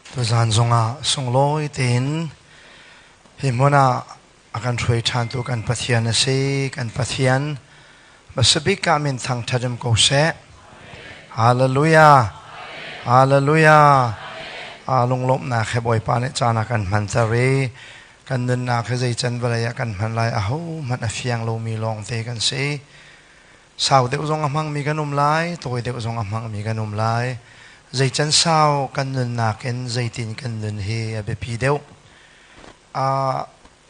Tuzaan zongah sunglawi tein hi hmun ah a kan hruai ṭhantu kan Pathian a si. Kan Pathian hmasabik ah min thangṭhat um ko seh. Hallelujah! Hallelujah! Aa lunglawmhnak he Bawipa nih caan a kan hmanter i kan nunnak hi zei can vawlei ah kan hman lai ahohmanh a fiang lomi lawngte kan si. Sau deuh zong a hmangmi kan um lai, tawi deuh zong a hmangmi kan um lai. Zei can sau kan nunnak in zeitin kan nun hi a biapi deuh. Uh,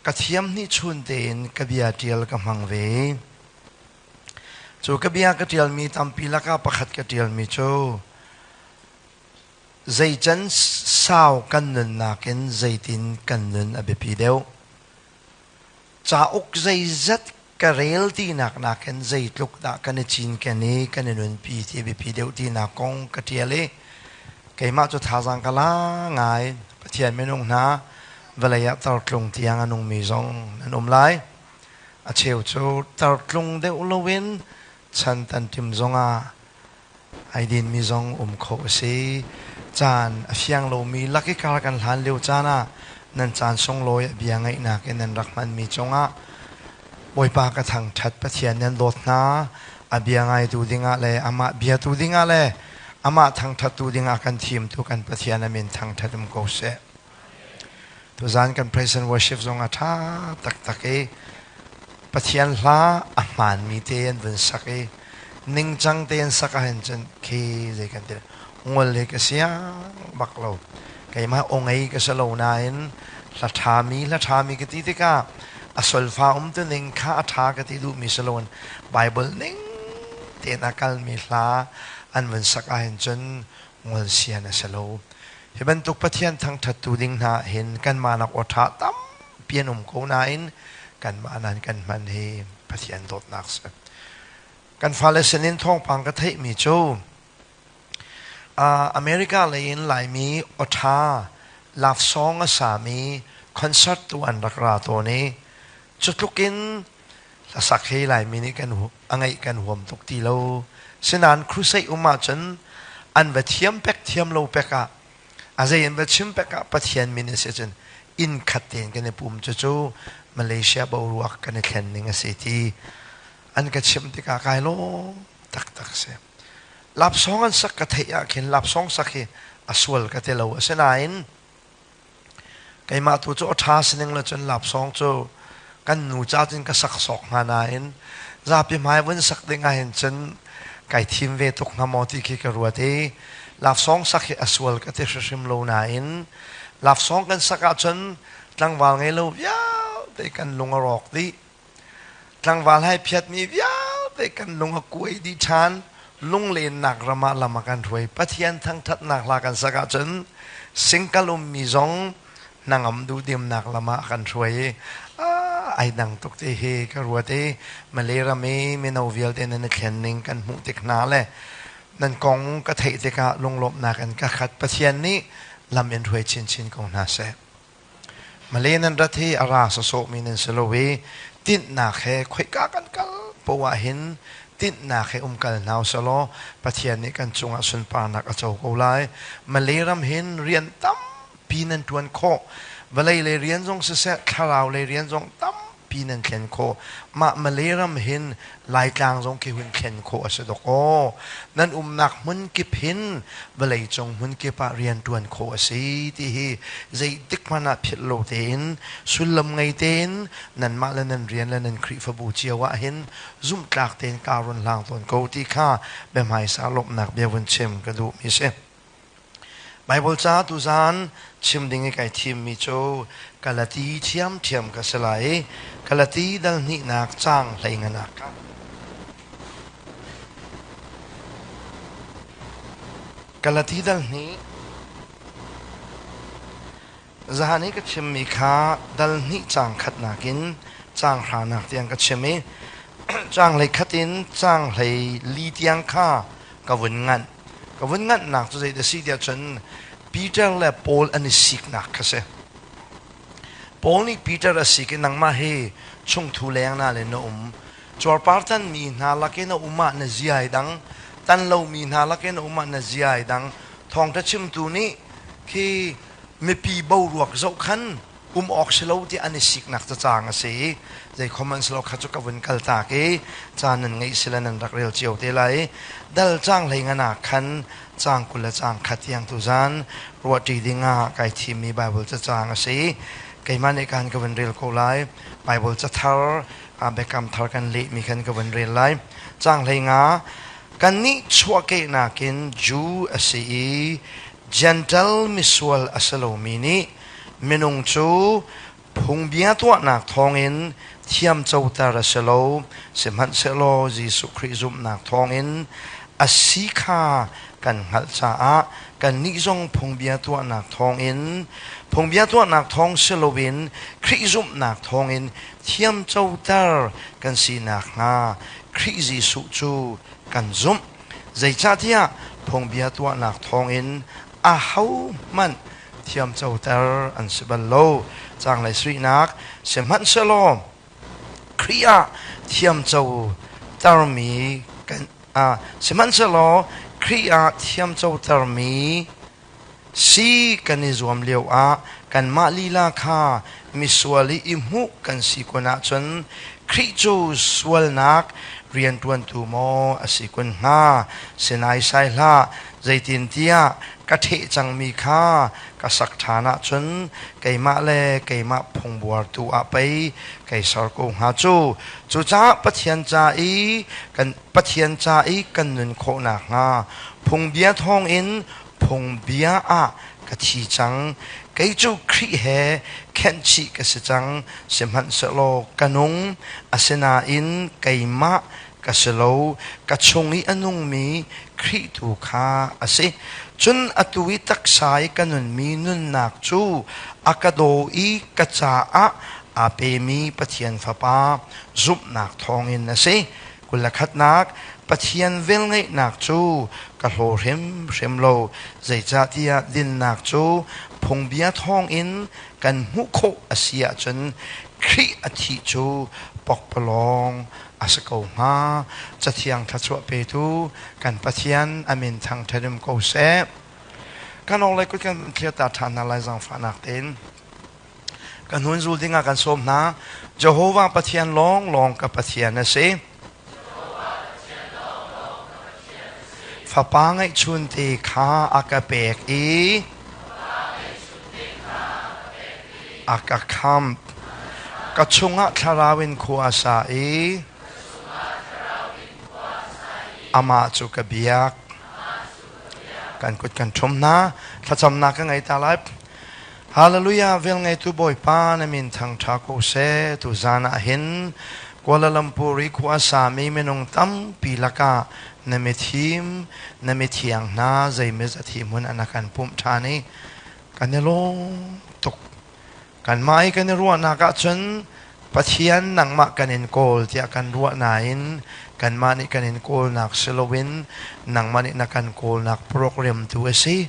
ka thiam hnih chun tein ka bia ṭial ka hmang ve. Cu ka bia ka ṭialmi tampi lakah pakhat ka ṭialmi cu zei can sau kan nunnak in zeitin kan nun a biapi deuh. Cauk zeizat ka rel tinak nakin zeitluk dah kan i cinken i kan i nunpi ti a biapi deuh tinak kong ka ṭial i keimah cu thazaang ka la ngai. Pathian minung hna vawlei ah tartlung tiang a nungmi zong nan um lai. A cheu cu tartlung deuh loin chan tanṭim zongah ai dinmi zong um khawh a si. Caan a fiang lomi lak i kar kan hlan lio caan ah nan caan sunglawi a bia ngaihnak in nan rak hmanmi cungah Bawipa ka thangṭhat Pathian nan dawt hna a bia ngaitu dingah le amah biatu dingah le amah thangṭhattu dingah kan thimtu kan Pathian a min thangṭhat um ko seh. Tuzaan kan praise and worship zong a ṭha taktak i Pathian hla a hmaanmi te an vun sak i ningcang te an sak ahhin cun khi zei kan ti ngol hi ka siang bak lo. Keimah aw ngei ka si lo nain hla ṭhami hla ṭhami ka ti tikah a solfa umtuning kha a ṭha ka ti duhmi si loin Bible ning tein a kalmi hla an vun sak ahhin cun ngol sian a si lo. Hi bantuk Pathian thangṭhattu ding hna hin kanmah nak aw ṭha tampi an um ko nain kanmah nan kan hman hi Pathian dawtnak si. Kan fale sinin thawngpang ka theihmi cu America lei in Laimi aw ṭha love song a sami concert tu an rak ra tawn i cu tluk in hlasak hi Laimi nih kan a ngeih kan huam tuk ti lo. Sinain crusade um ahcun an va thiam pek thiam lo pek ah a zei an va chim pek ah Pathian min a si cun inn khat tein kan i pum cucu Malaysia boruak kan i thlen ning a si ti an ka chimh tikah kai lawm taktak si. Lapsong an sak ka theih ah khin lapsong sak hi a sual ka ti lo. Asinain Keimah tu cu a ṭha sining le cun lapsawng cu kan nu ca cun ka sak sawk hnga nain zapi hmai vun sak ding ahhin cun kai thim ve tuk hnga maw ti khi ka ruat i lapsawng sak hi a sual ka ti hrimhrim lo nain lapsawng kan sak ahcun tlangval ngei lo vialte kan lung a rawk dih. Tlangval hai phiatmi vialte kan lung a kuai dih ṭhan. Lunglennak ram ah lam a kan hruai. Pathian thangṭhatnak hla kan sak ahcun singkal ummi zong hnangam duhdimnak lam ah a kan hruai i ai dang tuk ti hi ka ruat i Malay ram i mino vialte nan i thlen ning kan hmuh tik hna le nan kong ka theih tikah lunglawmhnak in ka khat. Pathian nih lam in hruai chinchin ko hna seh. Malay nan rat hi a ra sawsawhmi nan si lo i tinhnak he khoika kan kal poah hin tinhnak he umkal hna usih Pathian nih kan cungah sunparnak a co ko lai. Malay ram hin rian tampi nan ṭuan khawh. Vawlei lei rian zong siseh, thlarau lei rian zong tampi nan thlen khawh. Mah Malay ram hin Laitlang zong khi hun thlen khawh a si dawk aw. Nan umnak hmun kip hin vawleicung hmun kip ah rianṭuan khawh a si ti hi zeitik hmanh ah philh lo tein sullam ngei tein nanmah le nan rian le nan Khrihfabu cio ah hin zumhtlak tein kaa run hlang tawn ko ti kha biahmaisa lawmhnak bia vun chim ka duhmi si. Baibal ca tuzaan chim ding i kai thimmi cu Galati ṭhiamṭhiam ka si lai i Galati dal hnihnak caang hleinganak kha Galati dal hnih Zahan i ka chimmi kha dal hnih caang khatnak in caang hranak tiang ka chim i caang hlei khat in caang hlei li tiang kha ka vun nganh. Ka vun nganhnak cu zei a si tiah cun Peter le Paul an i siknak kha si. Paul nih Peter a sik i nangmah hi chungthu leng na le na um. Cuarpar tanmi hna lakin na um ah na zia ai dang. Tan lomi hna lakin na um ah na zia ai dang. Thawngṭha chimtu nih khi Mipi boruak zoh khan um awk si lo ti an i siknak cacang a si i zeikhom an si lo kha cu ka vun kal tak i ca nan ngeih sile nan rak rel cio te lai. Dal caang hlei ngan ah khan caang 20 le caang khat tiang tuzan ruahṭi ding ah kai thimmi Baibal cacang a si. Keimah nih kan ka vun rel ko lai. Baibal cathar biakam thar kan lehmi khan ka vun rel lai. Caang 15 kannih chuahkehnak in Jew a si i Gentle misual a si lomi nih minung cu phungbia tuahnak thawngin thiamcoter a si lo, sihmanhsehlaw Jesuh Khrih zumhnak thawngin a si kha kan hngalh caah kannih zong phungbia tuahnak thawngin phungbia tuahnak thawng si loin Khrih zumhnak thawngin thiamcoter kan si nakhnga Khrih Jesuh cu kan zumh. Zeicahtiah phungbia tuahnak thawngin ahohmanh thiamcoter an si bal lo. Caanglei suihnak sihmanhsehlaw Khrih ah thiamcotermi kan sihmanhsehlaw Khrih ah thiamcotermi Si kan i zuam lioah kanmah lila kha misual i i hmuh kan si kun ahcun Khrih cu sualnak rianṭuantu maw a si kun hnga? Si naisai hlah, zeitintiah ka ṭheh cangmi kha ka sak ṭhan ahcun keimah le keimah phungbuartu ah pei kai ser ko hnga cu. Cucaah Pathian ca i kan Pathian ca i kan nun khawh nakhnga phungbia thawngin phungbia ah ka thi cang. Kei cu Khrih he khenhchih ka si cang, sihmanhsehlaw ka nung, asinain keimah ka si lo, ka chung i a nungmi Khrih tu kha a si. Cun atu i taksa i ka nunmi nunnak cu a ka daw i ka caah aa pemi Pathian Fapa zumhnak thawngin a si. 21nak Pathian velngeihnak cu ka hlaw hrimhrim lo, zeicahtiah dinnak cu phungbia thawngin kan hmuh khawh a si ahcun Khrih a thih cu pokpalawng a si ko hnga. Cathiang thluachuah petu kan Pathian a min thangṭhat um ko seh. Kan awlei kut kan thlir ta ṭhan hna lai zaangfahnak tein. Kan hun zul dingah kan sawm hna. Jehovah Pathian lawnglawng ka Pathian a si. Fapa ngeihchunte kha a ka pek i a ka khamh. Ka chungah thlarau in khua a sa i amah cu ka biak. Kan kut kan ṭhum hna. Thlacamnak ka ngei ta lai. Hallelujah velngeitu Bawipa na min thangṭha ko seh tuzan ah hin Kuala Lumpur i khua sami minung tampi lakah na mithim na mithiang hna zeimizat hi hmun an kan pumh ṭhan i kan i lawm tuk kanmah i kan i ruahnak ahcun Pathian nangmah kan in kawl tiah kan ruah nain kanmah nih kan in kawlnak si loin nangmah nih na kan kawlnak program tu a si.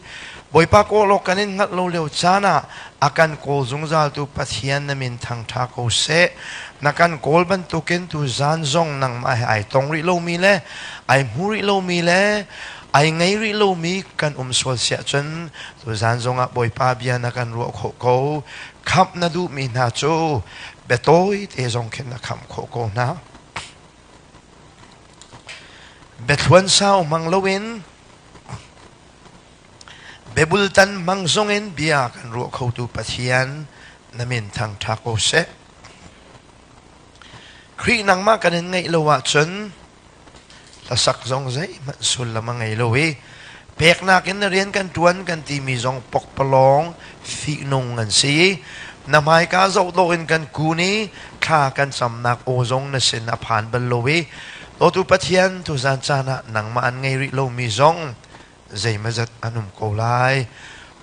Bawipa kawl awk kan in hngalh lo lio caan ah a kan kawl zungzaltu Pathian na min thangṭha ko seh. Na kan kawl bantukin tu zan zong nangmah he ai tong rih lomi le ai hmu rih lomi le ai ngei rih lomi kan um sual siah cun tuzan zongah Bawipa bia na kan ruah khawh ko. Khamh na duhmi hna cu biatawi te zong khin na khamh khawh ko hna. Biathluan sau hmang loin biabultan hmang zongin bia kan ruah khotu Pathian na min thangṭha ko seh. Khrih nangmah kan in ngeih lo ahcun Hlasak zong zeihmanh sullam a ngei lo i peknak in na rian kan ṭuan kan timi zong pokpalawng fihnung an si i na hmaika zohdawh in kan kun i thla kan camnak aw zong na sin a phan bal lo i dawtu Pathian tuzan caan ah nangmah an ngei rih lomi zong zeimazat an um ko lai.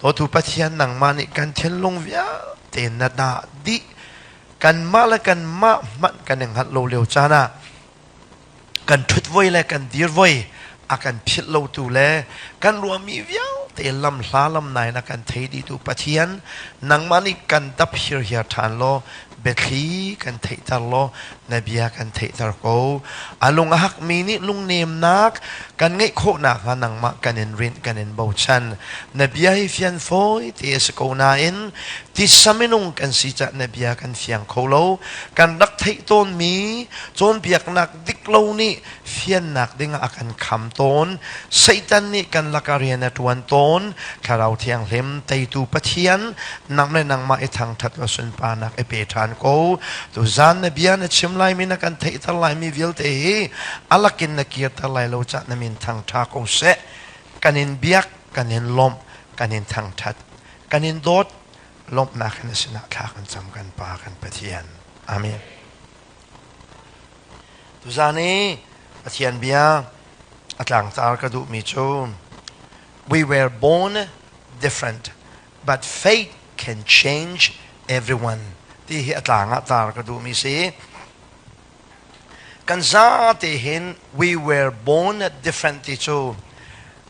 Dawtu Pathian nangmah nih kan thinlung vialte na dah dih kanmah le kanmah hmanh kan i hngalh lo lio caan ah kan ṭhut voi le kan dir voi a kan philh lotu le kan ruahmi vialte lamhla lamnai na kan thei dihtu Pathian nangmah nih kan dap hirhiar ṭhan law. Biathli kan theihter law na bia kan theihter ko. A lung a hakmi nih lungnemnak kan ngeih khawh nakhnga nangmah kan in rinh kan in bochan. Na bia hi fian fawi te a si ko nain tisa minung kan si cah na bia kan fiang kho lo. Kan rak theih tawnmi cawnpiaknak dik lo nih fiannak dingah a kan kham tawn. Satan nih kan lakah rian a ṭuan tawn. Thlarau Thianghlim teitu Pathian nang le nangmah i thangṭhat law sunparnak i pe ṭhan ko. Tuzaan na bia na chim laimi na kan theihter laimi vialte hi a lakin na kirter lai lo cah na min thangṭha ko seh. Kan in biak, kan in lawmh, kan in thangṭhat, kan in dawt, lawmhnak in na sinah thla kan cam kan Pa kan Pathian. Amen. Tuzaan i Pathian bia a tlangtar ka duhmi cu We were born different but faith can change everyone ti hi a tlang ah tar ka duhmi si. Kan zate hin we were born different ti cu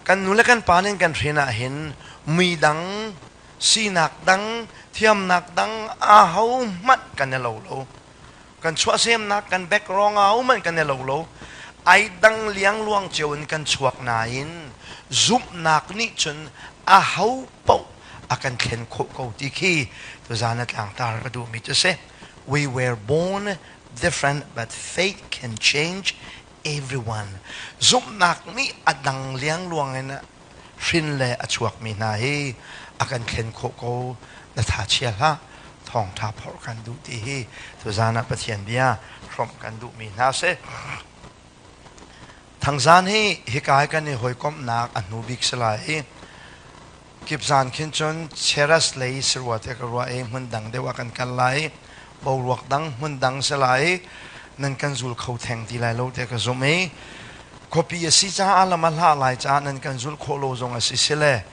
kan nu le kan pa nih kan hrin ah hin mui dang sinak dang thiamnak dang aho hmanh kan i lo lo. Kan chuahsemnak kan background aho hmanh kan i lo lo. Ai dang liangluang cio in kan chuak nain zumhnak nih cun aho paoh a kan thlen khawh ko ti khi tuzaan a tlangtar ka duhmi cu si. We were born different but faith can change everyone. Zumhnak nih a dang liangluang in hrin le a chuakmi hna hi a kan thlen khawh ko. Na tha chia hlah. Thawngṭha phorh kan duh ti hi tuzaan ah Pathian bia hrawmh kan duhmi hna si. Thangzaan hi hika hi kan i hawikomhnak a hnu bik si lai i Kipzan khin cun Cheras lei sarua te ka ruah i hmun dang deuh ah kan kal lai. Boruak dang hmun dang si lai. Nan kan zul kho theng ti lai lo te ka zumh i khuapi a si caah lam a hlah lai caah nan kan zulh khawh lo zong a si sile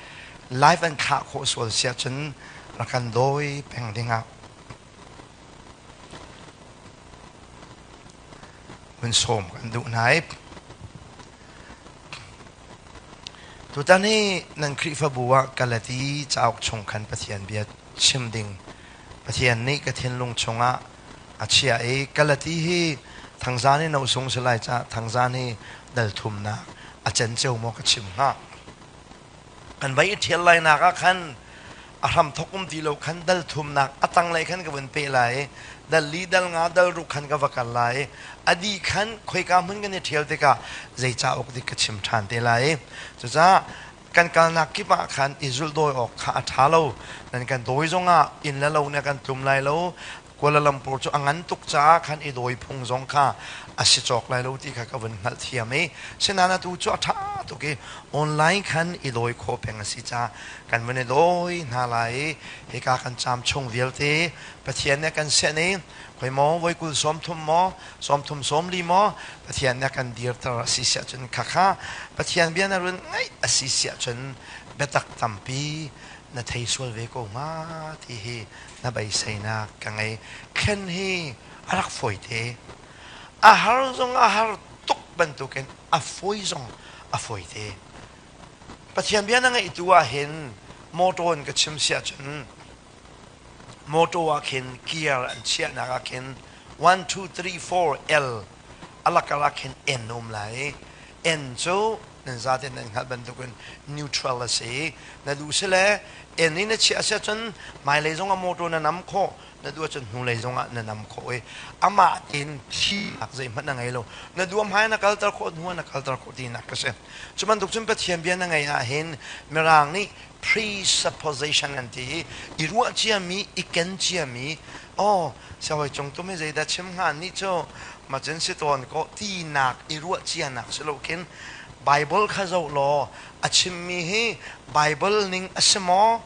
live an thlah khawh sual siah cun rak kan dawi peng dingah hun sawm kan duh hna i Tutan hi nan Khrihfabu ah Galati cauk chung khan Pathian bia chim ding Pathian nih ka thinlung chungah a chiah i Galati hi thangzan hi no sung si lai caah thangzan hi dal thumnak a cenceo maw ka chim hnga. Kan vai i ṭhial lainak ah khan a hram thok um ti lo khan dal thumnak a tanglei khan ka vun peh lai i dal li dal nga dal ruk khan ka va kal lai i a dih khan khoika hmun kan i ṭhial tikah zei cauk dik ka chim ṭhan te lai i cucaah kan kalnak kip ah khan i zulhdawi awk kha a ṭha lo nan kan dawi zongah inn le lo nih a kan tlum lai lo Kuala Lumpur cu a ngan tuk caah khan i dawi phung zong kha a si cawk lai lo ti kha ka vun hngalhthiam i sinain atu cu a ṭha tuk i online khan i dawi khawh peng a si caah kan vun i dawi hna lai i hika kan caam chung vialte Pathian nih a kan sianh i khoi maw voi kul 30 maw 30 sawmli maw Pathian nih a kan dirter a si siah cun khakha Pathian bia na run ngaih a si siah cun biatak tampi na thei sual ve ko hnga ti hi na beiseinak ka ngei. Thlen hi a rak fawi te. A har zong a har tuk bantukin a fawi zong a fawi te. Pathian bia na ngaih tu ah hin motor in ka chim siah cun motor ah khin gear an chiahnak ah khin 1 2 3 4 L a lakar ah khin N um lai. N cu nan zaten nan hngalh bantukin neutral a si. Na duh si le N in na chiah si ahcun hmailei zongah motor na nam khawh, na duh ahcun hnulei zongah na nam khawh i amah tein thihnak zeihmanh na ngei lo. Na duh hmai na kalter khawh, hnu na kalter khawh tinak ka si. Cu bantuk cun Pathian bia na ngeih ahhin Mirang nih presupposition an ti i i ruah ciami, i ken ciami, oh siahawi cung tum hi zeidah chim hnga nih cu macun si tawn ko tinak i ruah cianak si lo khin Bible kha zoh law a chimmi hi Bible ning a si maw?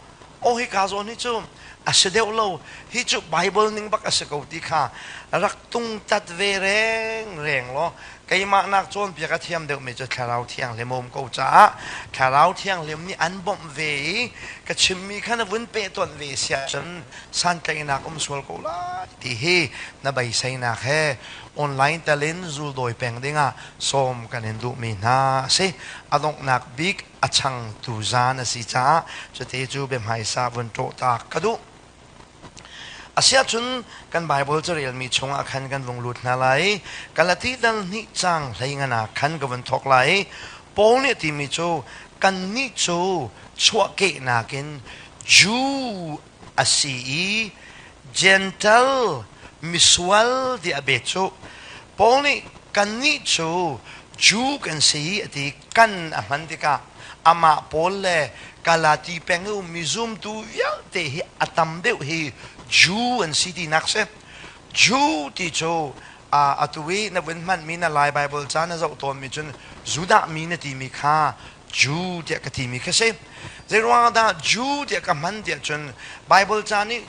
Aw hika zawn hi cu a si deuh lo. Hi cu Bible ning bak a si ko ti kha rak tungtat ve rengreng law keimah nak cawnpiak a thiam deuhmi cu Thlarau Thianghlim a um ko caah Thlarau Thianghlim nih an bawmh ve i ka chimmi kha na vun pehtonh ve si ahcun santlaihnak um sual ko lai ti hi na beiseinak he online tal in zuldawi peng dingah sawm kan in duhmi hna a si. A donghnak bik a changtu zan a si caah cute cu biahmaisa vun ṭawhtak ka duh. Asiahcun kan Baibal carelmi chungah khan kan vung lut hna lai. Galati dal hnih caang hleingan ah khan ka vun thawk lai. Paul nih a timi cu kannih cu chuahkehnak in Jew a si i Gentle misual tiah a bet cu. Paul nih kannih cu Jew kan si a ti kan a hman tikah amah Paul le Galati peng i ummi zumtu vialte hi a tam deuh hi Jew an si tinak si. Jew ti cu atu i na vun hmanmi na Lai Baibal ca na zoh tawnmi cun Judah mi na timi kha Jew tiah ka timi kha si. Zeiruang dah Jew tiah ka hman tiah cun Baibal ca nih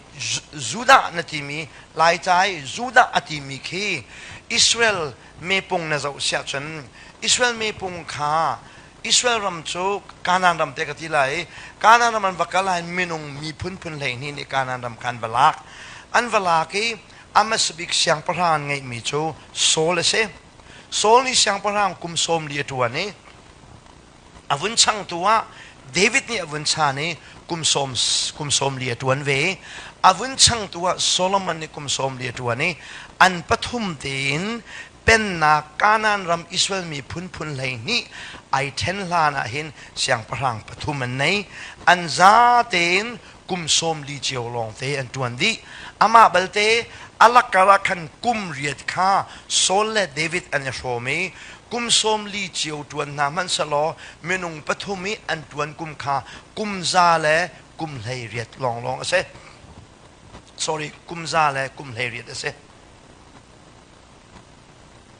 Judah na timi Laica i Judah a timi khi Israel mepung na zoh siah cun Israel mepung kha Israel ram cu Kanaan ram te ka ti lai i Kanaan ram an va kal ah minung miphun phun 12 nih Kanaan ram kha an va lak. An va lak i a hmasa bik siangpahrang an ngeihmi cu Saul a si. Saul nih siangpahrang kum 40 a ṭuan i a vun changtu ah David nih a vun chan i kum sawm kum 40 a ṭuan ve. A vun changtu ah Solomon nih kum 40 a ṭuan i an pathum tein pennak Kanaan ram Israel miphun phun 12 ai ṭhen hlan ah hin siangpahrang pathum an nei. An za tein kum 40 cio lawngte an ṭuan dih. Amah balte a lakar ah khan kum riat kha Saul le David an i hrawm i kum 40 cio ṭuan hna hmanh sehlaw minung pathum i an ṭuan kum kha kum za le kum 18 lawnglawng a si. Sorry, kum za le kum 18 a si.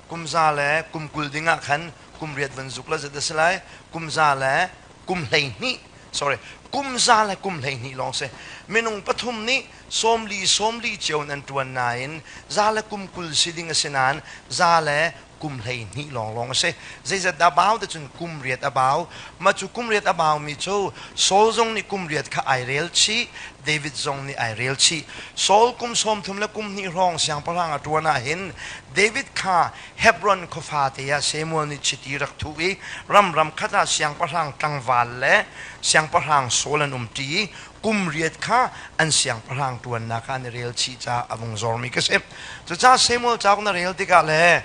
Kum za le kum 20 ding ah khan kum riat van zuk la zat a si lai. Kum za le kum 12 sorry kum za le kum 12 lawng si. Minung pathum nih 40 40 cio in an ṭuan nain za le kum 20 si ding a si nain za le kum 12 lawnglawng a si. Zeizat dah bau ti cun kum riat a bau. Mah cu kum riat a baumi cu Saul zong nih kum riat kha ai rel chih, David zong nih ai rel chih. Saul kum 30 le kum hnih hrawng siangpahrang a ṭuan ah hin David kha Hebron khuafa te ah Samuel nih chiti rak thuh i ram ram khat ah siangpahrang tlangval le siangpahrang Saul an umṭi i kum riat kha an siangpahrang ṭuannak ah an i rel chih caah a vung zormi ka si. Cucaah Samuel cauk na rel tikah le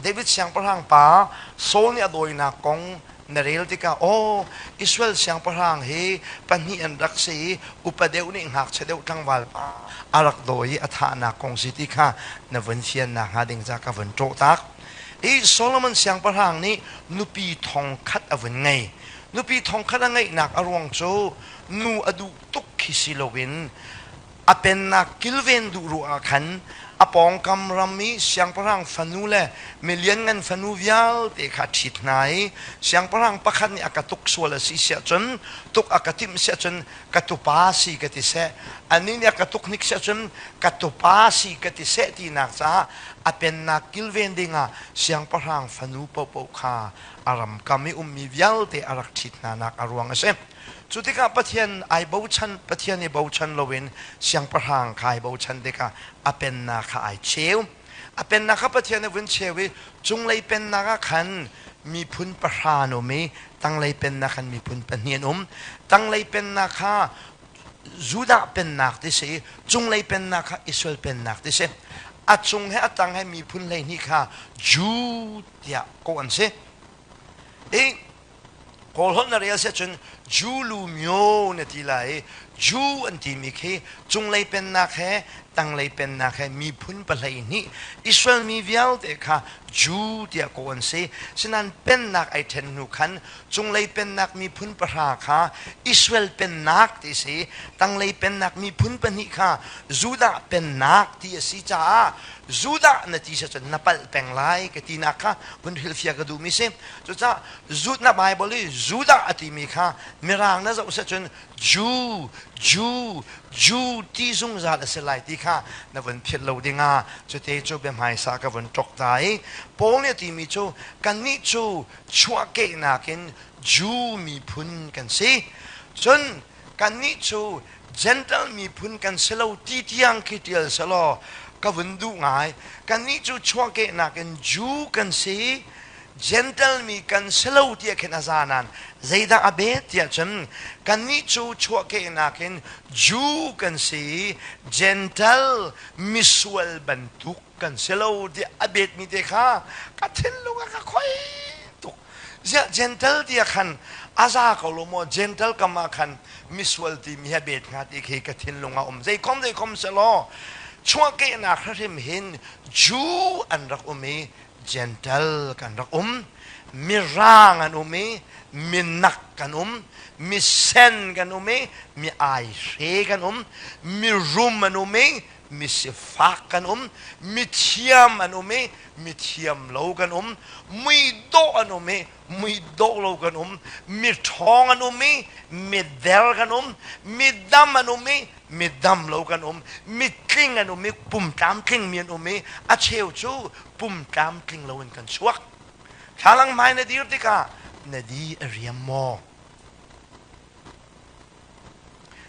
David siangpahrang pa Saul nih a dawinak kong na rel tikah aw Israel siangpahrang hi pahnih an rak si i upa deuh nih ngakchia deuh tlangval pa a rak dawi i a thahnak kong si ti kha na vun fiannak hnga ding ca ka vun ṭawh tak. I Solomon siangpahrang nih nupi thong khat a vun ngei. Nupi thong khat a ngeihnak a ruang cu nu a duh tuk khi si loin a pennak kilven duh ruah ah khan a pawngkam ram i siangpahrang fanu le milianngan fanu vialte kha a ṭhit hna i siangpahrang pakhat nih a ka tuk sual a si siah cun tuk a ka timh siah cun ka tupa si ka ti seh anih nih a ka tuk hnik siah cun ka tupa si ka ti seh tinak caah a pennak kilven dingah siangpahrang fanu paohpaoh kha a ramkam i ummi vialte a rak ṭhit hnanak a ruang a si. Cu tikah Pathian ai bochan, Pathian i bochan loin siangpahrang kha ai bochan tikah a pennak kha ai cheu. A pennak kha Pathian a vun cheu i cunglei pennak ah khan miphun pahra an um i tanglei pennak khan miphun pahnih an um. Tanglei pennak kha Judah pennak ti si i cunglei pennak kha Israel pennak ti si. A cung he a tang he miphun 12 kha Jew tiah kawh an si. I Kawlholh na rel si ahcun Jew lu myo na ti lai i Jew an timi khi cunglei pennak he tanglei pennak he miphun 12 Israel mi vialte kha Jew tiah kawh an si. Sinain pennak ai ṭhen hnu khan cunglei pennak miphun pahra kha Israel pennak ti si, tanglei pennak miphun pahnih kha Judah pennak ti a si caah Judah na ti si cun na palh peng lai ka tinak kha vun hrilhfiah ka duhmi si. Cucaah Judah na Bible i Judah a timi kha Mirang na zoh cun Jew, Jew, Jew ti zungzal a si lai ti kha na vun philh lo dingah cute cu biahmaisa ka vun ṭok ta i Paul nih a timi cu kannih cu chuahkehnak in Jew miphun kan si. Cun kannih cu Gentle miphun kan si lo ti tiang khi ṭial selaw ka vun duh ngai. Kannih cu chuahkehnak in Jew kan si. Gentle mi kan si lo tiah khin a za nain zeidah a bet tiah cun kannih cu chuahkehnak in Jew kan si i Gentle misual bantuk kan si lo tiah a betmi te kha ka thinlung a ka khoi tuk. Ziah Gentle tiah khan a za ko lo maw Gentle kam ah khan misual timi hi a bet hnga ti khi ka thinlung ah um. Zeikhom zeikhom selaw chuahkehnak hrim hin Jew an rak um i Gentle kan rak um, mirang an um i minak kan um, misen kan um i mi aihre kan um, mirum an um i misifak kan um, mithiam an um i mithiam lo kan um, muidawh an um i muidawh lo kan um, miṭhawng an um i mider kan um, midam an um i midam lo kan um, mitling an um i pum tlamtling mi an um i a cheu cu pum tlamtling lo in kan chuak. Thlalang hmai na dir tikah na di a riam maw?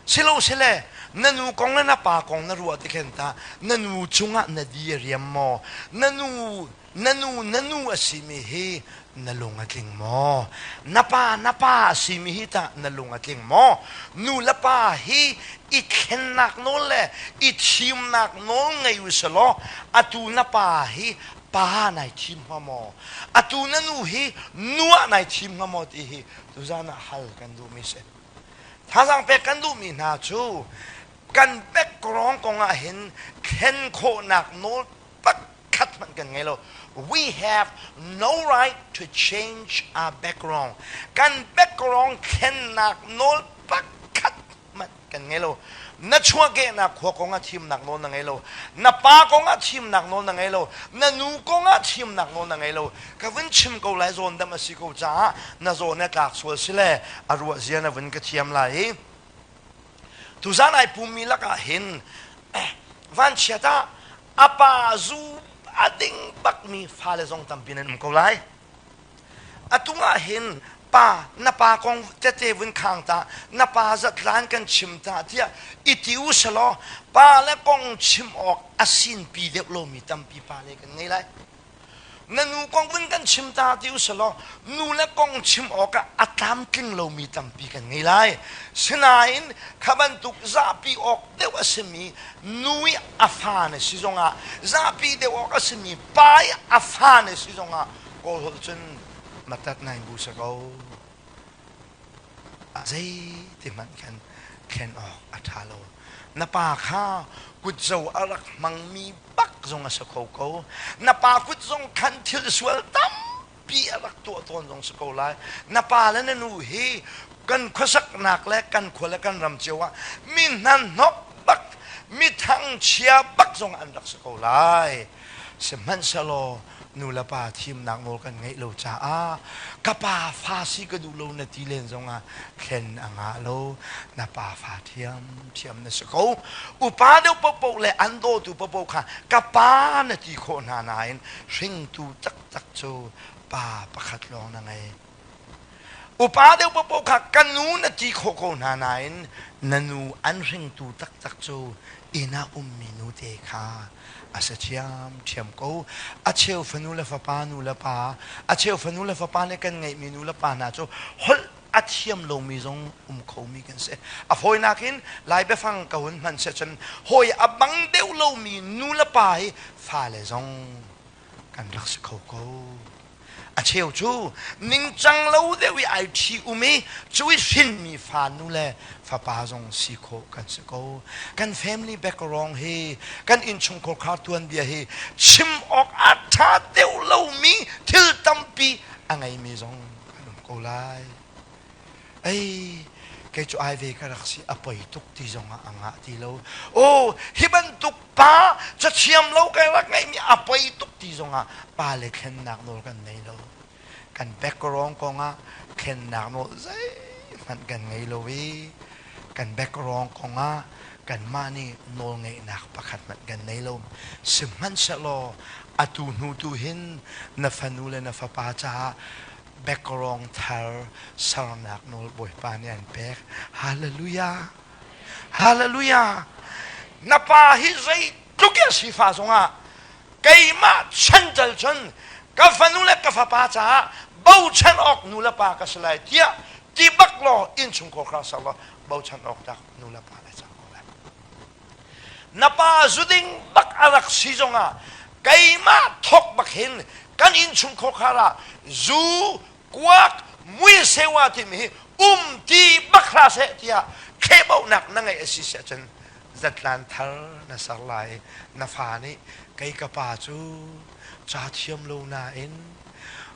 Silo sile na nu kong le na pa kong na ruah tikhin ta na nu cungah na di a riam maw? Na nu na nu na nu a simi hi na lung a tling maw? Na pa na pa a simi hi tah na lung a tling maw? Nu le pa hi i thlennak nawl le i thimnak nawl ngei u selaw atu na pa hi pa nai thim hnga maw? Atu na nu hi nu ah nai thim hnga maw ti hi tuzan ah hal kan duhmi si. Thazaang pek kan duhmi hna cu kan background kong ah hin thlen khawhnak nawl pakhat hmanh kan ngei lo. We have no right to change our background. Kan background thlennak nawl pakhat hmanh kan ngei lo. Na chuahkehnak khua kong ah thimnak nawl na ngei lo. Na pa kong ah thimnak nawl na ngei lo. Na nu kong ah thimnak nawl na ngei lo. Ka vun chim ko lai zawn dam a si ko caah na zawn na tlak sual si le a ruah zia na vun ka thiam lai i tuzan ai pummi lakah hin vanchiat ah a pa zu a ding bakmi fale zong tampi nan um ko lai. Atung ah hin pa na pa kong tete vun khang ta na pa zatlan kan chim ta tiah i ti u selaw pa le kong chim awk a sinpi deuh lomi tampi pa le kan ngei lai. Na nu kong vun kan chim ta ti u selaw nu le kong chim awkah a tlamtling lomi tampi kan ngei lai. Sinain kha bantuk zahpi awk deuh a simi nu i a fa na si zongah zahpi deuh awk a simi pa i a fa na si zongah Kawl holh cun matat nai bu sa ko. Zeiti hmanh khan thlen awk a ṭha lo. Na pa kha kutzo a rak hmangmi bak zong a si kho ko. Na pa kut zong khan thil sual tampi a rak tuah tawn zong si ko lai. Na pa le na nu hi kan khuasaknak le kan khua le kan ram cio ah mi hnahnok bak, mi thangchia bak zong an rak si ko lai. Sihmanhsehlaw nu le pa thimnak nawl kan ngeih lo caah ka pa fa si ka duh lo na ti len zongah thlen a ngah lo. Na pa fa thiamthiam na si ko. Upa deuh paohpaoh le an dawtu paohpaoh kha ka pa na ti khawh hna nain hringtu taktak cu pa pakhat lawng na ngei. Upa deuh paohpaoh kha ka nu na ti khawh ko hna nain na nu an hringtu taktak cu inn ah ummi nute kha a si ṭhiamṭhiam ko. A cheu fanu le fapa nu le pa, a cheu fanu le fapa nih kan ngeihmi nu le pa hna cu holh a thiam lomi zong um khomi kan si. A fawinak in Lai biafang ka hun hman seh cun hawi a bang deuh lomi nu le pa hi fale zong kan rak si kho ko. A cheu cu ningcang lo deuh i ai ṭhi um i cu i hrinmi fa nu le fapa zong si khawh kan si ko. Kan family background hi kan innchungkhar khar tuanbia hi chim awk a ṭha deuh lomi thil tampi a ngeimi zong kan um ko lai. Ei, kei cu ai ve ka rak si a poi tuk ti zong ah a ngah ti lo. Oh, hi bantuk pa cathiam lo kai rak ngeihmi a poi tuk ti zongah pa le thlennak nawl kan nei lo. Kan background kongah thlennak nawl zeihmanh kan ngei lo i kan background kongah kanmah nih nawlngeihnak pakhat hmanh kan nei lo. Sihmanhsehlaw atu hnu tu hin na fanu le na fapa caah background thar sernak nawl Bawipa nih an pek. Hallelujah! Hallelujah! Na pa hi zeitluk in sifa zongah keimah chan cal cun. Ka fanu le ka fapa caah bochan awk nu le pa ka si lai tiah ti bak law innchungkhar kha ser law bochan awk tlak nu le pa le cang ko lai. Na pa zuding bak a rak si zongah keimah thawk bak hin kan innchungkhar khar ah zu kuak muisewa timi hi um ti bak hlah seh tiah thlehbauhnak na ngeih a si si ahcun zatlan thar na ser lai. Na fa nih kei ka pa cu ca thiam lo nain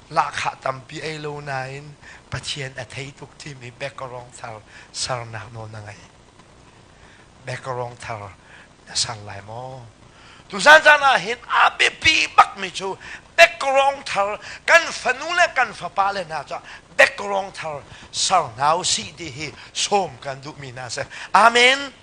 lahkhah tampi ei lo nain Pathian a thei tuk timi background thar sernak nawl na ngei. Background thar na ser lai maw? Tuzan caan ah hin a biapi bakmi cu background thar kan fanu le kan fapa le hna cu background thar ser hna u sih ti hi sawm kan duhmi hna si. Amen.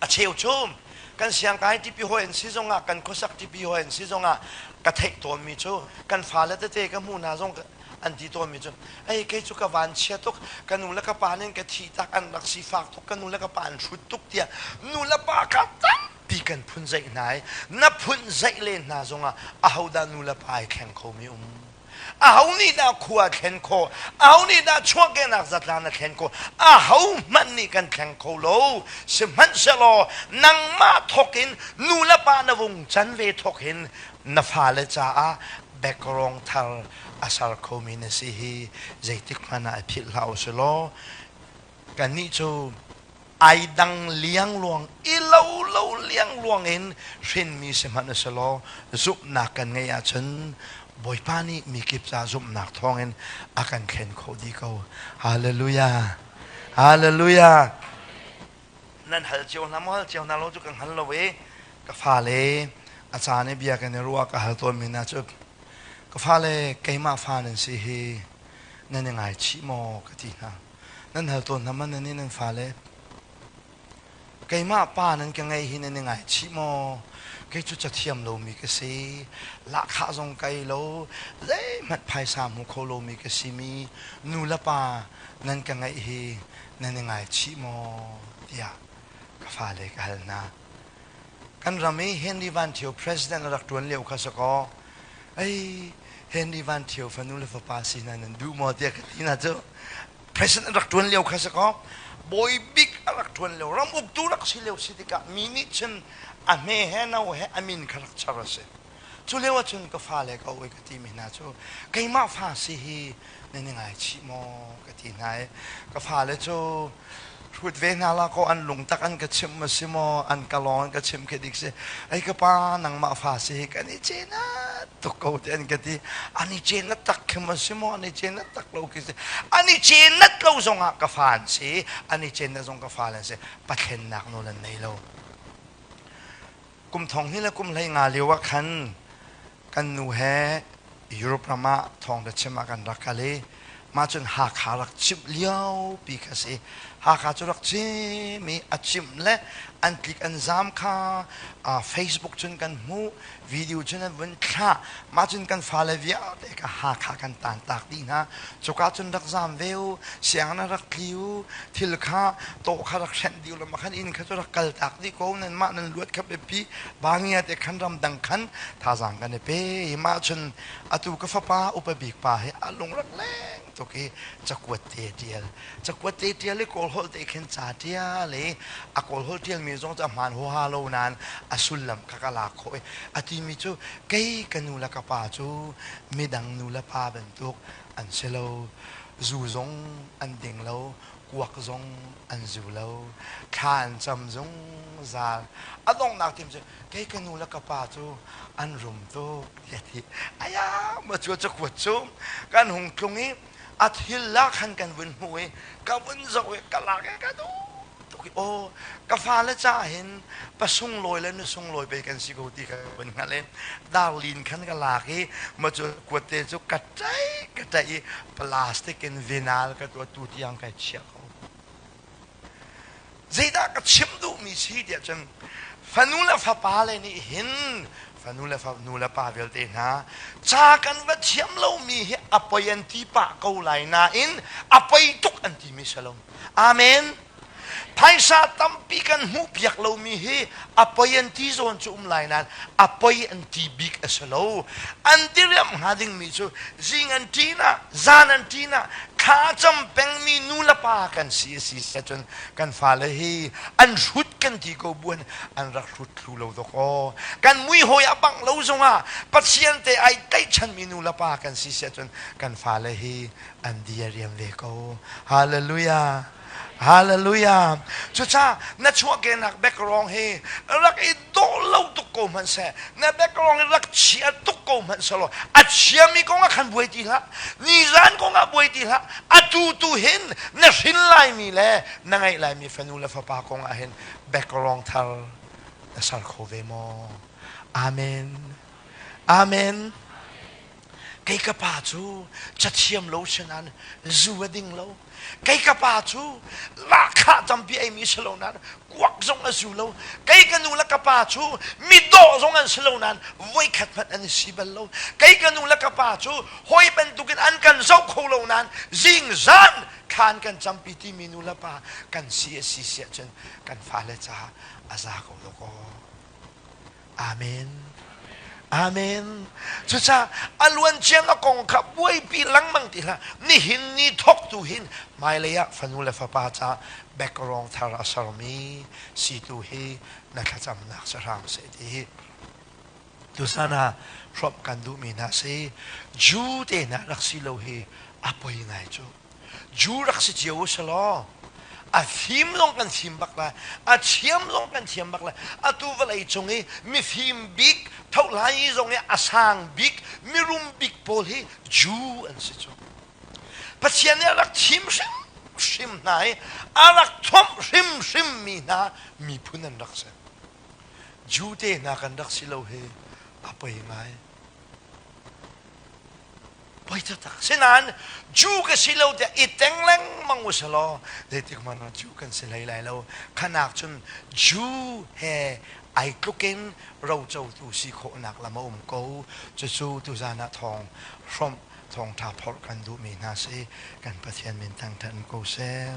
A cheu cu kan siangkai tipi hawi an si zongah kan khuasak tipi hawi an si zongah ka theih tawnmi cu kan fale tete ka hmuh hna zong an ti tawnmi cu ei kei cu ka van chia tuk ka nu le ka pa nih ka thi tak an rak sifak tuk ka nu le ka pa an hrut tuk tiah nu le pa kha tampi kan phun zeih hna i na phun zeih len hna zongah ahodah nu le pa ai thleng khomi um aho nih dah khua thlen khawh aho nih dah chuahkehnak zatlan a thlen khawh aho hmanh nih kan thleng kho lo sihmanhsehlaw nangmah thawk in nu le pa na vung can ve thawk hin na fale caah background thar a ser khomi na si hi zeitik hmanh ah i philh hlah u silaw kannih cu ai dang liangluang i lo lo liangluang in hrinmi si hmanh u silaw zumhnak kan ngeih ahcun Bawipa nih mi kip ca zumhnak thawngin a kan thlen khawh dih ko. Hallelujah. Hallelujah. Nan hal cio hna maw hal cio hna lo cu ka hngal lo i ka fale a caan i bia kan i ruah ka hal tawnmi hna cu ka fale keimah fa nan si hi nan i ngaichih maw ka ti hna. Nan hal tawn hna man nan i nan fale keimah pa nan ka ngei hi nan i ngaichih maw? Kei cu cathiam lomi ka si, lahkhah zong ka ei lo, zeihmanh phaisa hmu kho lomi ka simi nu le pa nan ka ngeih hi nan i ngaichih maw? tiah ka fale ka hal hna. Kan ram i Henry Van Thio president a rak ṭuan lio kha si kaw, ei Henry Van Thio fanu le fapa si hna nan duh maw tiah ka ti hna cu president a rak ṭuan lio kha si kaw bawi bik a rak ṭuan lio ram uktu rak si lio si tikah mi nih cun a hme he no he a min kha rak char a si. Cu lio ahcun ka fale ka oi ka timi hna cu keimah fa si hi nan i ngaichih maw ka ti hna i ka fale cu hrut ve hna la kaw an lungtak an ka chimh ma si maw an ka lawng an ka chimh khi dik si ei ka pa nangmah fa si hi kan i cenat tuk ko ti an ka ti an i cenat tak khi ma si maw an i cenat tak lo khi si an i cenat lo zongah ka fa an si an i cenat zong ka fa an si pathlennak nawl an nei lo Kum thong hnih le kum hlei nga lio ah khan kan nu he Europe ram ah thawngtha chim ah kan rak kal i mah cun Hakha rak chimh lio pi kha si. Hakha cu rak chim i a chimh le an tlik an zaam kha Facebook cun kan hmuh, video cun an vun thlah. Mah cun kan fale vialte kha Hakha kan taantak dih hna. Cuka cun rak zaam ve u, sianginn ah rak tli u, thil kha tawh kha rak hrenh dih u law mah khan inn kha cu rak kaltak dih ko nan mah nan luat kha biapi bangia te khan ramdang khan thazaang kan i pe i mah cun atu ka fapa upa bik pa hi a lung rak leng tuk i cakuat te a ṭial cakuat te ṭial i kawl holh te khin ca ṭial i a kawl holh ṭialmi zong cu a hmaan huaha lo nain a sullam kha ka lak khawh i a timi cu kei ka nu le ka pa cu midang nu le pa bantuk an si lo zu zong an ding lo kuak zong an zu lo thla an cam zungzal a donghnak tim cu kei ka nu le ka pa cu an rum tuk tiah ti aya ma cu cakuat cu kan hung tlung i a thil la khan kan vun hmuh i ka vun zoh i ka lak i ka duh tuk i aw ka fale ca hin pa sunglawi le nu sunglawi pei kan si ko ti ka vun hngalh i darlin khan ka lak i ma cu kuatte cu ka ṭaih ka ṭaih i plastic in vinal ka tuah tu tiang kai chiah ko zeidah ka chim duhmi si tiah cun fanu le fapa le nih hin fanu le nu le pa vialte hna ca kan va thiam lomi hi a poi an ti pah ko lai nain a poi tuk an timi si lo amen. Phaisa tampi kan hmuhpiak lomi hi a poi an ti zawn cu um lai nain a poi an ti bik a si lo. An diriamh hnga dingmi cu zing an ṭin ah, zan an ṭin ah thla cam pengmi nu le pa kan si a si ahcun kan fale hi an hrut kan ti ko buan an rak hrut thlu lo dawk aw. Kan mui hawi a bangh lo zongah Pathian te ai tlaihchanmi nu le pa kan si si ahcun kan fale hi an di a riam ve ko. Hallelujah. Hallelujah. Cucaah na chuahkehnak background hi rak i dawh lo tuk ko hmanh seh, na background hi rak chia tuk ko hmanh seh law, a chiami kong ah khan buai ti hlah. Nizan kong ah buai ti hlah. Atu tu hin na hrin laimi le na ngeih laimi fanu le fapa kong ah hin background thar na ser kho ve maw? Amen. Amen. Kei ka pa cu cathiam lo si nain zu a ding lo. Kei ka pa cu lahkhah tampi eimi si lo nain kuak zong a zu lo. Kei ka nu le ka pa cu midawh zong an si lo nain voikhat hmanh an i si bal lo. Kei ka nu le ka pa cu hawi bantukin an kan zoh kho lo nain zingzan thla an kan campi timi nu le pa kan si a si si ahcun kan fale caah a za ko lo kaw. Amen. Amen. Cucaah a luanciang a kong kha buaipi lengmang ti hlah. Nihin ni thawk tu hin hmailei ah fanu le fapa caah background thar a sermi si tu hi na thlacamnak si hram seh ti hi tuzan ah hrawmh kan duhmi hna si. Jew te hna rak si lo hi a poi ngai cu. Jew rak si cio u selaw a fim zong kan fim bak lai a thiam zong kan thiam bak lai atu vawlei cung i mifim bik thohlai zong i a sang bik mirum bik pawl hi Jew an si cu Pathian nih a rak thim hrimhrim hna i a rak thomh hrimhrim mi hna miphun an rak si Jew te hna kan rak si lo hi a poi ngai Poi taktak. Sinain Jew ka si lo tiah i teng lengmang u selaw zeitik hmanh ah Jew kan si hlei lai lo. Khanak cun Jew he ai tluk in rocotu si khawhnak lam a um ko. Cucu tuzan ah thawng hrawmh thawngṭha phorh kan duhmi hna si. Kan Pathian min thangṭhat ko seh.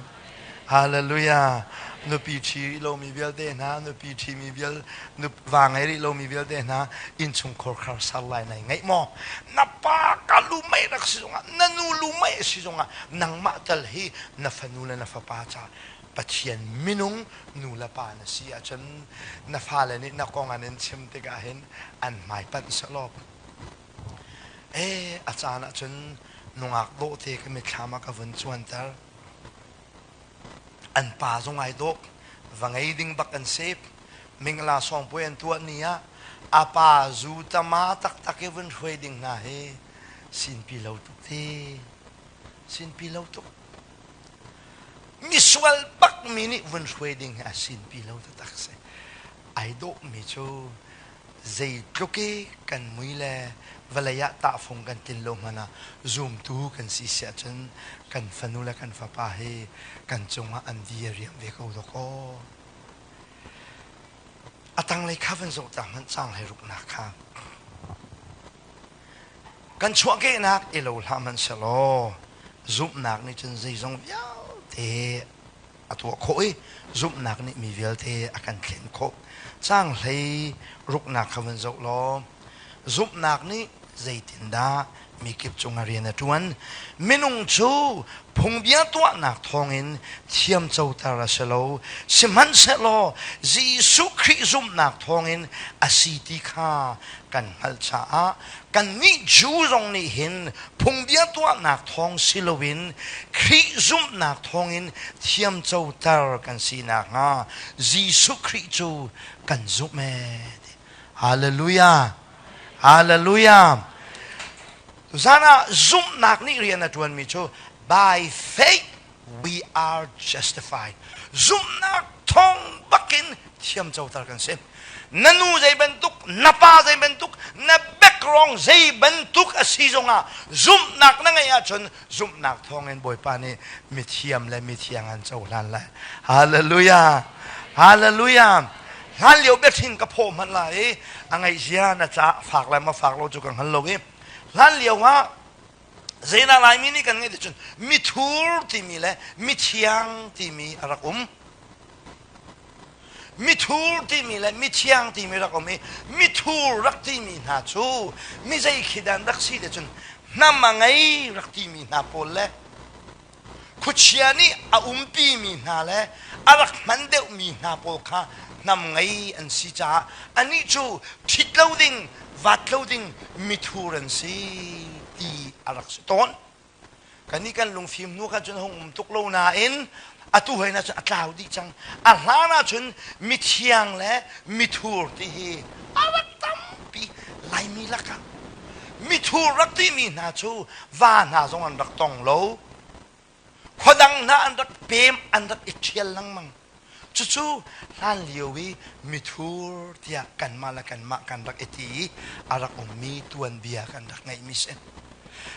Hallelujah. Nupi ṭhi lomi vialte hna, nupi ṭhimi vial, va ngei rih lomi vialte hna, innchungkhar khar sar lai nai ngeih maw? Na pa ka lu mei rak si zongah, na nu lu mei si zongah, nangmah tal hi na fanu le na fapa ca Pathian minung nu le pa na si ahcun na fale nih na kong an in chim tikah hin an hmai panh selaw eh a caan ahcun nungak dawh te ka mitthlam ah ka vun cuanter. An pa zong ai dawh. Va ngei ding bak an si. Mingla sawngpuai an tuah ni ah a pa zu tama taktak i vun hruai ding hna hi sinpi lo tuk ti. Sinpi lo tuk. Misual bak mi nih vun hruai ding hi a sinpi lo taktak si. Ai dawh mi cu zeitluk i kan mui le vawlei ah tahfung kan tlin lo hmanh ah zumtu kan si si ahcun kan fanu le kan fapa hi kan cungah an di a riam ve ko dawk aw. A tanglei kha van zoh ta hmanh caang hlei ruknak kha. Kan chuahkehnak i lo hlah hmanh selaw zumhnak nih cun zeizong vialte a tuah khawh i zumhnak nih mi vialte a kan thlen khawh. Caang hlei ruknak kha vun zoh law zumhnak nih zeitindah mi kip cungah rian a ṭuan? Minung cu phungbia tuahnak thawngin thiamcoter a si lo. Sihmanhsehlaw Jesuh Khrih zumhnak thawngin a si ti kha kan hngalh caah kannih Jew zong nih hin phungbia tuahnak thawng si loin Khrih zumhnak thawngin thiamcoter kan si nakhnga Jesuh Khrih cu kan zumh ee. Hallelujah! Hallelujah! Zan ah zumhnak nih rian a ṭuanmi cu by faith we are justified. Zumhnak thawng bakin thiamcoter kan si. Na nu zei bantuk, na pa zei bantuk, na background zei bantuk a si zongah zumhnak na ngeih ahcun zumhnak thawngin Bawipa nih mithiam le mithiang an cohlan lai. Hallelujah! Hallelujah! Hlan lio biathing ka phaw hmanh lai i a ngaihzia na ca fak lai ma fak lo cu ka hngal lo i hlan lio ah Zeidah Laimi nih kan ngeih ti cun mithur timi le mithiang timi a rak um. Mithur timi le mithiang timi rak um i mithur rak timi hna cu mi zei khi dan rak si te cun hnam a ngei rak timi hna pawl le khuachia nih a umpimi hna le a rak hman deuhmi hna pawl kha hnam ngei an si caah anih cu ṭhit lo ding vat lo ding mithur an si ti a rak si tawn. Kannih kan lungfim hnu khan cun a hung um tuk lo nain atu hoi na cun a tlau dih cang. A hlan ahcun mithiang le mithur ti hi a rak tampi Laimi lakah. Mithur rak timi hna cu va hna zong an rak tong lo. Khuadang hna an rak pem, an rak i ṭhial lengmang. Cucu hlanlio i mithur tiah kanmah le kanmah kan rak i ti i a rak ummi tuanbia kan rak ngeihmi si.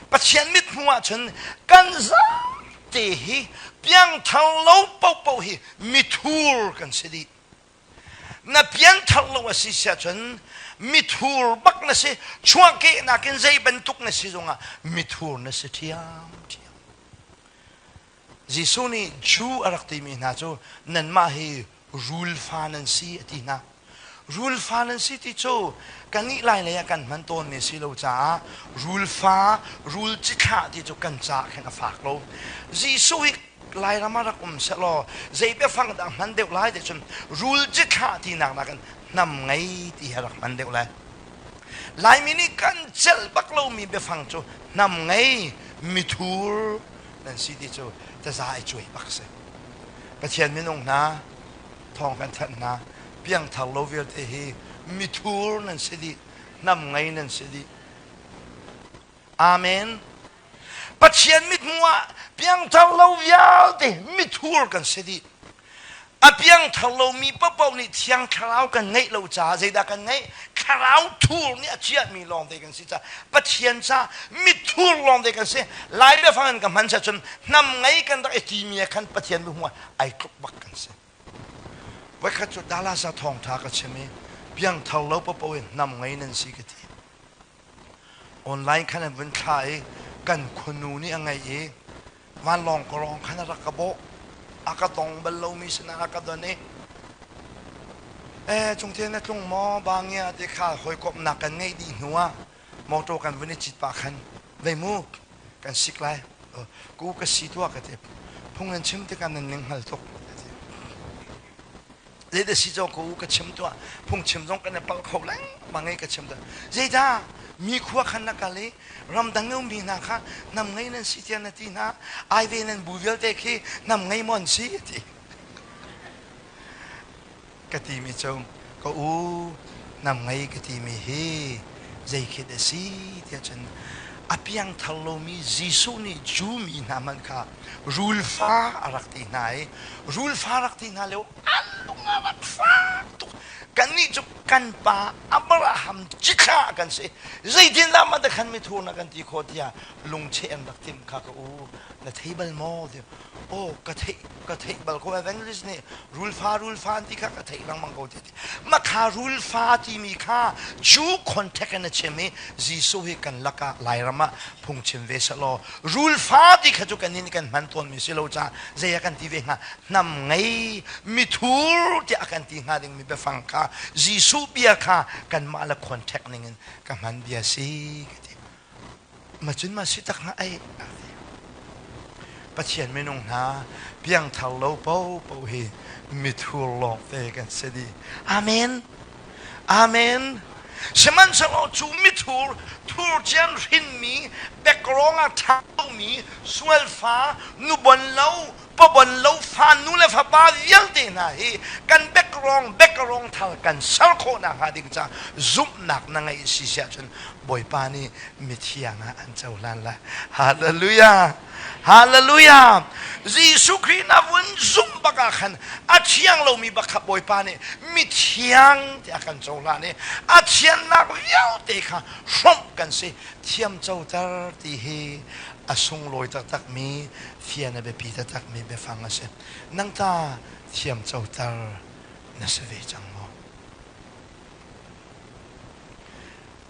Pathian mithmuh ahcun kan zate hi piangthar lo paohpaoh hi mithur kan si dih. Na pianthar lo a si siahcun mithur bak na si. Chuahkehnak in zei bantuk na si zongah mithur na si ṭhiamṭhiam. Jesuh nih Jew a rak timi hna cu nanmah hi rul fa nan si a ti hna. Rul fa nan si ti cu kannih lai lei ah kan hman tawnmi a si lo caah rul fa, rul cithlah ti cu kan caah khin a fak lo. Jesuh hi Lairam ah rak um sehlaw zei biafang dah hman deuh lai ti cun rul cithlah tinak nakin hnam ngei ti hi a rak hman deuh lai. Laimi nih kan celh bak lomi biafang cu hnam ngei, mithur, nan si ti cu taza i cuai bak si. Pathian minung hna thawng kan thanh hna piangthar lo vialte hi mithur nan si dih hnam ngei nan si dih. Amen. Pathian mithmuh ah piangthar lo vialte mithur kan si dih. A piangthar lomi paohpaoh nih Thiang Thlarau kan ngeih lo caah zeidah kan ngeih? Thlarau thur nih a chiahmi lawngte kan si caah Pathian caah mithur lawngte kan si. Lai biafang in ka hman cun hnam ngei kan rak i timi ah khan Pathian mithmuh ah ai tluk bak kan si. Voikhat cu Dallas ah thawngṭha ka chim i piangthar lo paohpaoh in hnam ngei nan si ka ti. Online khan an vun thlah i kan khuanu nih a ngeih i vanlawng kawrong khan a rak ka bawh a ka tong bal lomi sinah a ka don i eh cungte na tlung maw bangia ti kha hawikomhnak kan ngeih dih hnu ah motor kan vun i cit pah khan vei mu kan sik lai ku ka si tuah ka ti phung nan chim tikah nan ning hngal tuk Zeidah si caw ko ka chim tuah phungchim zong kan i palh kho lengmang i ka chim tuah zeidah mi khua khan na kal i ramdang i ummi hna kha hnam ngei nan si tiah na ti hna ai ve nan bu vialte khi hnam ngei maw an si ti ka timi cu ka u hnam ngei ka timi hi zei khi dah si tiah cun a piangthar lomi Jesuh nih Jew mi hna hmanh kha rulfa a rak ti hna i rulfa rak ti hna lio an lung a rak fak tuk kannih cu kan pa Abraham cithlah kan si zeitindah mah khan mithur na kan ti khawh tiah lungcheh an rak timh kha ka u na thei bal maw ti oh ka theih ka theih bal ko evangelist nih rulfa rulfa an ti kha ka theih lengmang ko ti mah kha rulfa timi kha Jew contact in a chim i Jesuh hi kan lakah Lairam ah phungchim ve selaw rulfa ti kha cu kan nih kan hman tawnmi si lo caah zei a kan ti ve hnga hnam ngei mithur tiah a kan ti hnga dingmi biafang kha Jesuh bia kha kanmah le contact ning in ka hman bia si ka ti ma cun ma si tak hnga ai Pathian minung hna piangthar lo paohpaoh hi mithur lawngte kan si dih amen Amen. Sihmanhsehlaw cu mithur thur cian hrinmi background ah ṭha lomi sualfa nubon lo pabon lo fa nu le fapa vialte hna hi kan background background thar kan ser khawhnak hnga ding caah zumhnak na ngeih si si ahcun Bawipa nih mithiang ah an cohlan lai. Hallelujah. Hallelujah! Jesuh Khrih na vun zumh bak ah khan a thiang lomi bak kha Bawipa nih mithiang tiah a kan cohlan i a thiannak vialte kha hrawmh kan si. Thiam coter ti hi a sunglawi taktakmi fian a biapi taktakmi biafang a si. Nang ta thiam coter na si ve cang maw?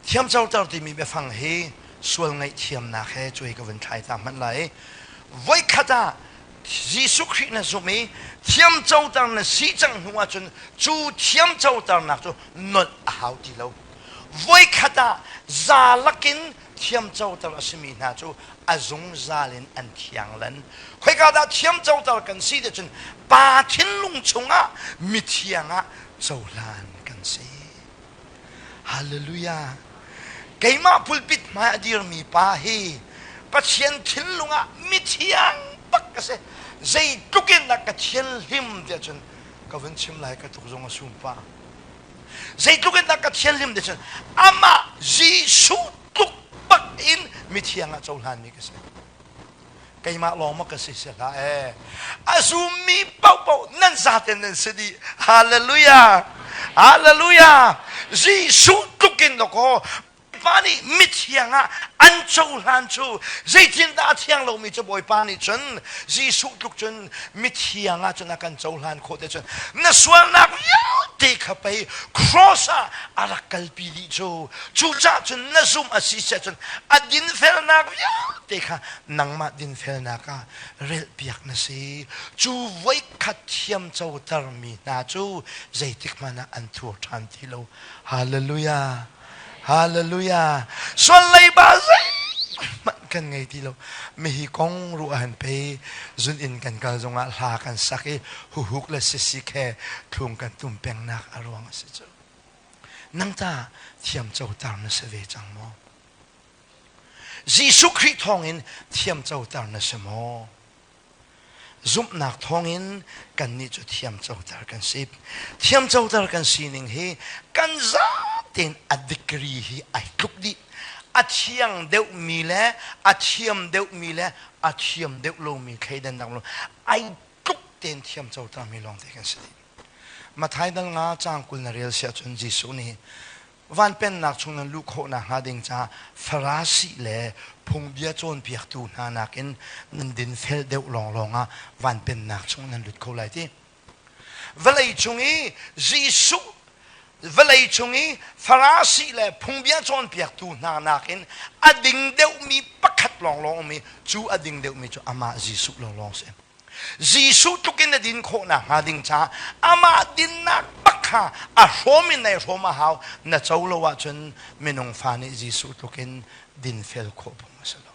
Thiamcoter timi biafang hi sual ngaihthiamnak he cuai ka vun thlai ta hmanh lai. Voikhat ah. Jesuh Khrih na zumh i thiamcoter na si cang hnu ahcun cu thiamcoternak cu nolh a hau ti lo. Voikhat ah za lakin thiamcoter a simi hna cu a zungzal in an thiang lan. Khoika dah thiamcoter kan si ti cun Pa thinlung chungah mithiang ah cohlan kan si. Hallelujah. Keimah pulpit hmai a dirmi pa hi Pathian thinlung ah mithiang bak ka si. Zeitluk in dah ka thianhlim tiah cun ka vun chim lai ka tuk zong a sum pah. Zeitluk in dah ka thianhlim tiah cun amah Jesuh tluk bak in mithiang ah cohlanmi ka si. Keimah lawng maw ka si si hlah ee. A zummi paohpaoh nan zaten nan si dih. Hallelujah. Hallelujah. Jesuh tluk in dawkaw Pa nih mithiang ah an cohlan cu zeitindah a thiang lomi cu Bawipa nih cun Jesuh tluk cun mithiang ah cun a kan cohlan khawh te cun na sualnak vialte kha pei cross ah a rak kalpi dih cu cucaah cun na zumh a si siah cun a dinfelnak vialte kha nangmah dinfelnak ah relhpiak na si. Cu voikhat thiamcotermi hna cu zeitik hmanh ah an thur ṭhan ti lo. Hallelujah! Hallelujah! Sual leiba zeihmanh kan ngei ti lo. Mihi kong ruah han pe zun inn kan kal zongah hla kan sak i huhuk le sisik he thlung kan tum pengnak a ruang a si cu. Nang ta thiamcoter na si ve cang maw? Jesuh Khrih thawngin thiamcoter na si maw? Zumhnak thawngin kannih cu thiamcoter kan si. Thiamcoter kan sining hi kan zatein a degree hi ai tluk dih. A thiang deuhmi le a thiam deuhmi le a thiam deuh lomi thleidannak lo ai tluk tein thiamcotermi lawngte kan si dih. Matthai dal nga caang 20 na rel siah cun Jesuh nih van pennak chung nan luh khawh nakhnga ding caah Farasi le phungbia cawnpiaktu hna nakin nan dinfel deuh lawnglawng ah van pennak chung nan lut kho lai ti. Vawlei cung i Jesuh vawlei cung i Farasi le phungbia cawnpiaktu hna nakin a ding deuhmi pakhat lawnglawng um i cu a ding deuhmi cu amah Jesuh lawnglawng si. Jesuh tluk in na din khawh nakhnga ding caah amah dinnak bak kha a hrawm in nai hrawm a hau. Na co lo ahcun minung fa nih Jesuh tluk in dinfel khawh phung a si lo.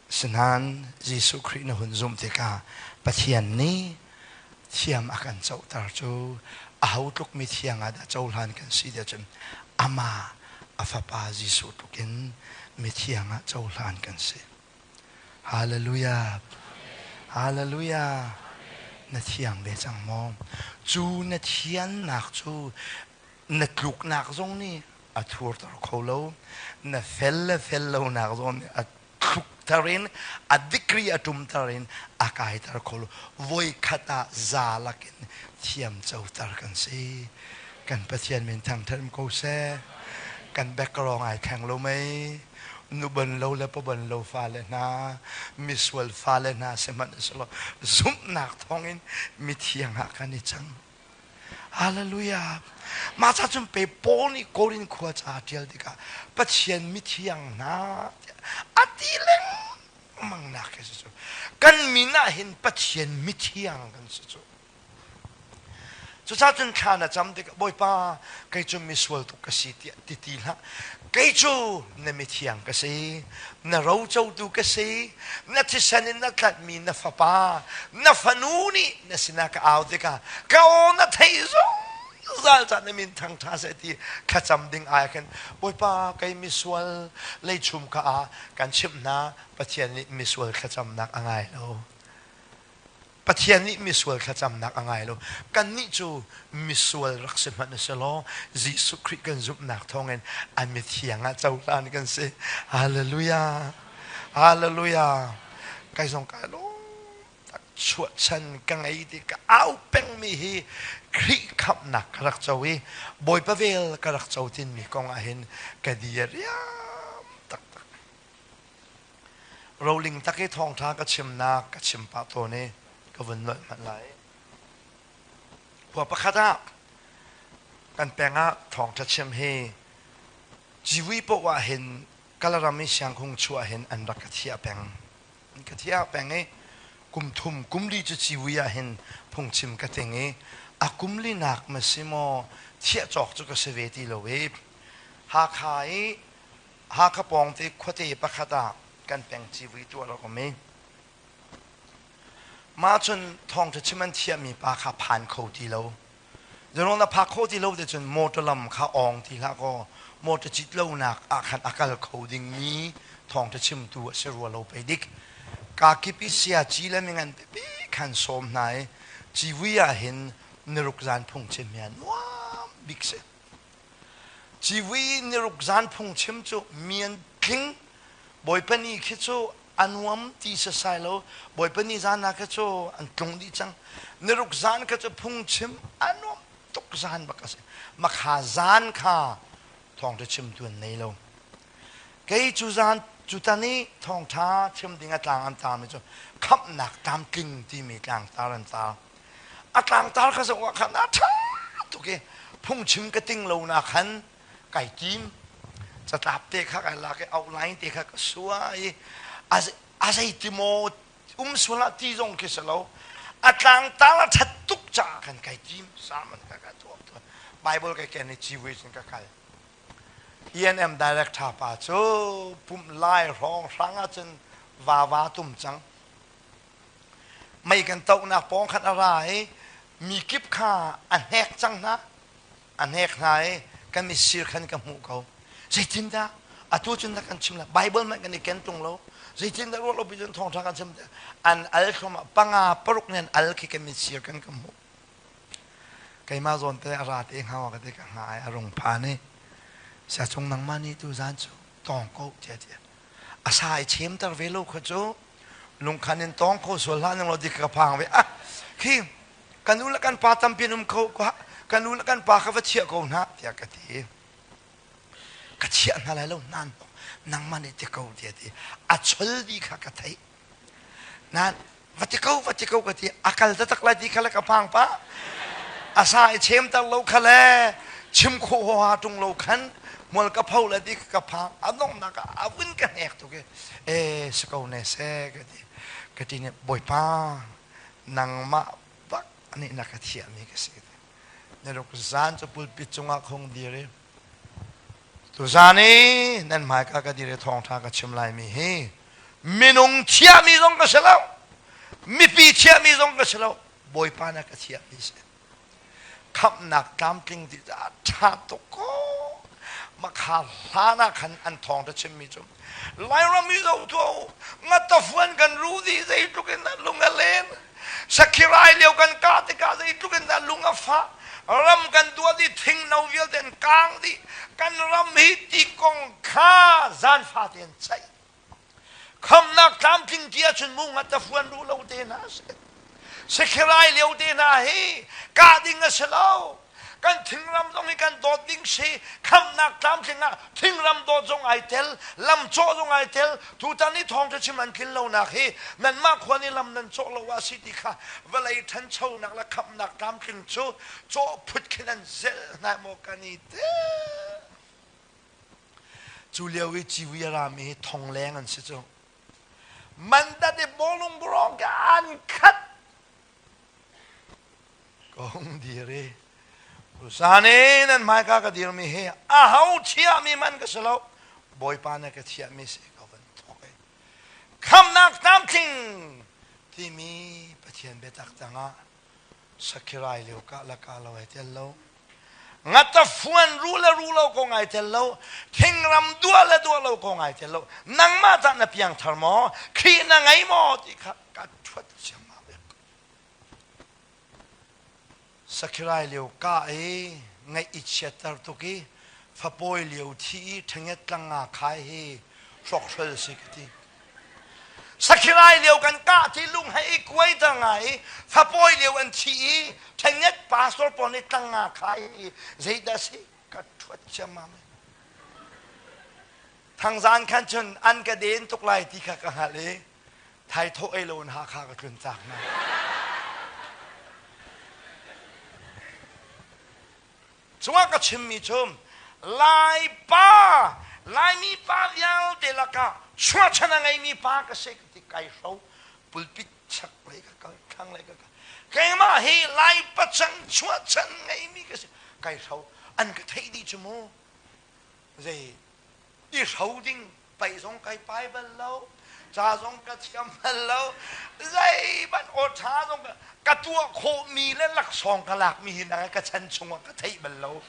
Asinain Jesuh Khrih na hun zumh tikah Pathian nih thiam a kan cohter cu aho tluk mi thiang ah dah cohlan kan si tiah cun amah a fapa Jesuh tluk in mithiang ah cohlan kan si. Hallelujah. Hallelujah. Na thiang ve cang maw? Cu na thiannak cu na tluknak zong nih a thurter kho lo. Na fel le fel lonak zong nih a thlukter in a degree a ṭumter in a kaiter kho lo. Voikhat ah za lakin thiam coter kan si. Kan Pathian min thangṭhat ko seh. Kan background ai thleng lo mei. Nu ban lo le pa ban lo fale hna misual fale hna sihmanhsehlaw zumhnak thawngin mithiang ah kan i cang. Hallelujah. Mah ca cun pe Paul nih Korin khua ca a ṭial tikah Pathian mithiang hna a ti lengmang nak hi cu kan min ah hin Pathian mithiang kan si cu. Cucaah cun thla na cam tikah Bawipa kei cu misual tuk ka si tiah ti ti hlah. Kei cu na mithiang ka si, na rocotu ka si, na thisen in na tlanhmi na fapa, na fanu nih na sinah ka au tikah ka aw na theih zungzal ca'h na min thangṭha seh ti thlacam ding ai khin Bawipa kei misual leichum ka ah kan chimh hna Pathian nih misual thlacamnak a ngai lo. Pathian nih misual thlacamnak a ngai lo. Kannih cu misual rak si hmanh u law Jesuh Khrih kan zumhnak thawngin a mithiang ah cohlan kan si. Hallelujah. Hallelujah. Kai zong kai lawm tak chuahchan ka ngei ti ka au pengmi hi Khrih khamhnak ka rak co i Bawipa vel ka rak co tinmi kong ah hin ka dir riam taktak. Roling tak i thawngṭha ka chimnak ka chim pah tawn i ka vun nolh hmanh lai. Khua pakhat ah kan peng ah thawngṭha chim hi civui paoh ah hin Kalaram i siangkhung chuah hin an rak ka thiah peng. An ka thiah peng i. Kum thum kum li cu civui ah hin phungchim ka ting i a kum linak ma si maw thiah cawk cu ka si ve ti lo i Hakha i Hakha pawngte khuate pakhat ah kan peng civui tuah rak um i mah cun thawngṭha chim an thiahmi pa kha phan kho ti lo. Zeruang na phak khawh ti lo te cun motor lam kha awng ti hlah kaw motor cit lonak ah khan a kal kho dingmi thawngṭha chimtu a si rua lo pei dik. Ka kip i siaci le mingan pipi khan sawm hna i civui ah hin niruk zan phungchim hi a nuam bik si. Civui niruk zan phungchim cu mi an tling. Bawipa ni khi cu a nuam ti sasai lo. Bawipa ni zan ah kha cu an tlung dih cang. Niruk zan kha cu phungchim a nuam tuk zan bak a si. Makha zan kha thawngṭha chimtu an nei lo. Kei cu zan cu tan i thawngṭha chim ding a tlang an tarmi cu khamhnak tlamtling timi tlangtar an tar. A tlangtar kha zoh ah khan a ṭha tuk i phungchim ka ting lo nak khan kai tim. Catlap te kha kai lak i outline te kha ka suai i a zeiti maw um sual ah ti zong khi si lo. A tlangtar a ṭhat tuk caah khan kai tim. Sermon kha ka tuah. Bible kai ken i civui cun ka kal. ENM director pa cu pumh lai hrawnghrang ahcun vava tum cang. Mei kan tohnak pawng khan a ra i mi kip kha a hnek cang hna. A hnek hna i kan mitsir khan ka hmuh ko. Zeitindah atu cun na kan chim la Bible hmanh kan i ken tung lo. Zeitindah ruah lo pi cun thawngṭha kan chim an al thluahmah panga paruk nih an al khi kan mitsir kan ka hmuh. Keimah zawn te a ra te hnga ka ti ka hnga i a rung phan i siacung nangmah nih tu zan cu tawng ko tiah ti a sa i chemter ve lo kha cu lungkhan in tawng kho sual hlah ning law ti ka phang ve ah khi kan u le kan pa tampi an um kho kan u le kan pa kha va chiah ko hna tiah ka ti ka chiah hna lai lo nan nangmah nih ti ko tiah ti a chol di kha ka theih Nan va ti ko va ti ko ka ti a kal taktak lai ti kha le ka phang pa a sa i chemter lo kha le chim khawh huaha ṭung lo khan mual ka pho le ti ka phang a donghnak ah a vun ka hnek tuk i e si ko ne se ka ti ka ti nih bawipa nangmah bak nih na ka thiahmi ka si na ruk zan cu pulpit cungah khung dir i Tuzan i nan hmaika ka dir i thawngṭha ka chim laimi hi minung thiahmi zong ka si lo, mipi thiahmi zong ka si lo, Bawipa na ka thiahmi si. Khamhnak tlamtling ti cu a ṭha tuk ko. Makha hlan ah khan an thawngṭha chimmi cu Lairam i zoh tuah u, ngatafuan kan ru dih zeitluk in dah lung a len. Sakhirai lio kan kah tikah zeitluk in dah lung a fah. Ram kan tuah dih thingno vialte an kaang dih. Kan ram hi ti kong kha zaanfa tein ceih. Khamnak tlamtling ti ahcun mu ngatafuan duh lo te hna a si. Sakhirai lio te hna hi kah ding a si lo. Kan thingram zong hi kan dawt ding si. Khamhnak tlamtling ah thingram dawt zong ai tel, lam cawh zong ai tel. Tutan i thawngṭha chim an tlin lonak hi nanmah khua nih lam nan cawh lo ah si ti kha vawlei ṭhanchonak le khamhnak tlamtling cu cawh phut khin an zelh hna maw kan i tel. Cu lio i civui a rami hi thongleng an si cu. Mandat i bawlung burawng ke an khat. Ka hung dir i Tusan i nan hmaika ka dirmi hi aho thiahmi man ka si lo. Bawipa na ka thiahmi si ka van thawk i khamnak tlamtling timi Pathian biatak tangah sakhirai lio ka la ka lo ai tel lo. Ngatafuan ru le ru lo ko ngai tel lo. Thingram duah le duah lo ko ngai tel lo. Nangmah tah na piangthar maw? Khrih na ngei maw? Ti kha ka ṭhuat ciammam. Sakhirai lio ka i ngaih i chiatter tuk i fapawi lio thi i ṭhenget tlang nga khai hi hrawkhrol si ka ti. Sakhirai lio kan kah ti lung he i kuaiter ngai i fapawi lio an thi i ṭhenget pastor pawl nih tlang nga khai i zeidah si ka ṭhuat ciammam. Thangzan khan cun an ka den tuk lai ti kha ka hngalh i thaithawh ei lo in Hakha ka tlun cak hna. Cungah ka chimmi cu Laipa, Laimi pa vialte lakah chuahchan a ngeimi pa ka si ka ti kai hro. Pulpit chak lei ka kal, thlang lei ka kal. Keimah hi Lai pacang chuahchan ngeimi ka si. Kai hro an ka theih dih cu mu. Zei i hro ding pai zong kai pai bal lo ca zong ka thiam bal lo zeihmanh aw ṭha zong ka tuah khawhmi le laksawng ka lakmi hi nang ka chan chungah ka theih bal lo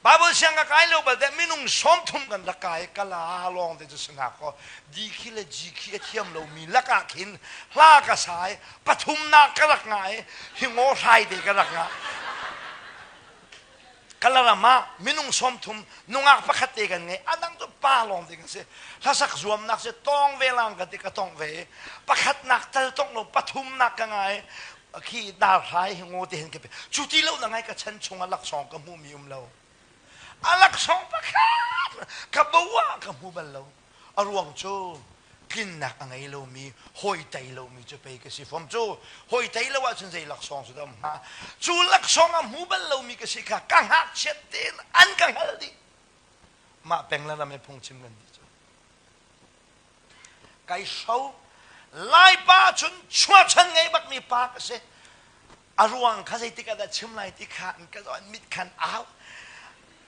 Bible siang ka kai lo bal te minung 30 kan rak kai ka la lawng te cu si hna kaw D khi le G khi a thiam lomi lakah khin hla ka sai pathumnak ka rak ngai hi ngaw hrai te ka rak ngah Kalaram ah minung 30 nungak pakhat te kan ngei a dang cu pa lawng te kan si hlasak zuamnak si tawng ve lang ka ti ka tong ve pakhatnak tal tong lo pathumnak ka ngai khi dar hrai hi ngo te hin ka pe cu ti lo na ngai ka chan chung ah laksawng ka hmu mi um lo a laksawng pakhat ka bo ah ka hmu bal lo A ruang cu tlinnak a ngei lomi, hawi tei lomi cu pei ka si fom cu. Hawi tei lo ahcun zei laksawng cu dah um hnga? Cu laksawng a hmu bal lomi ka si kha ka ngakchiat tein an ka hngalh dih. Mah peng le ram i phungchim kan ti cu. Kai hro Laipa cun chuahchan ngei bakmi pa ka si. A ruang kha zeitik ah dah chim lai ti kha an ka zoh an mit khan au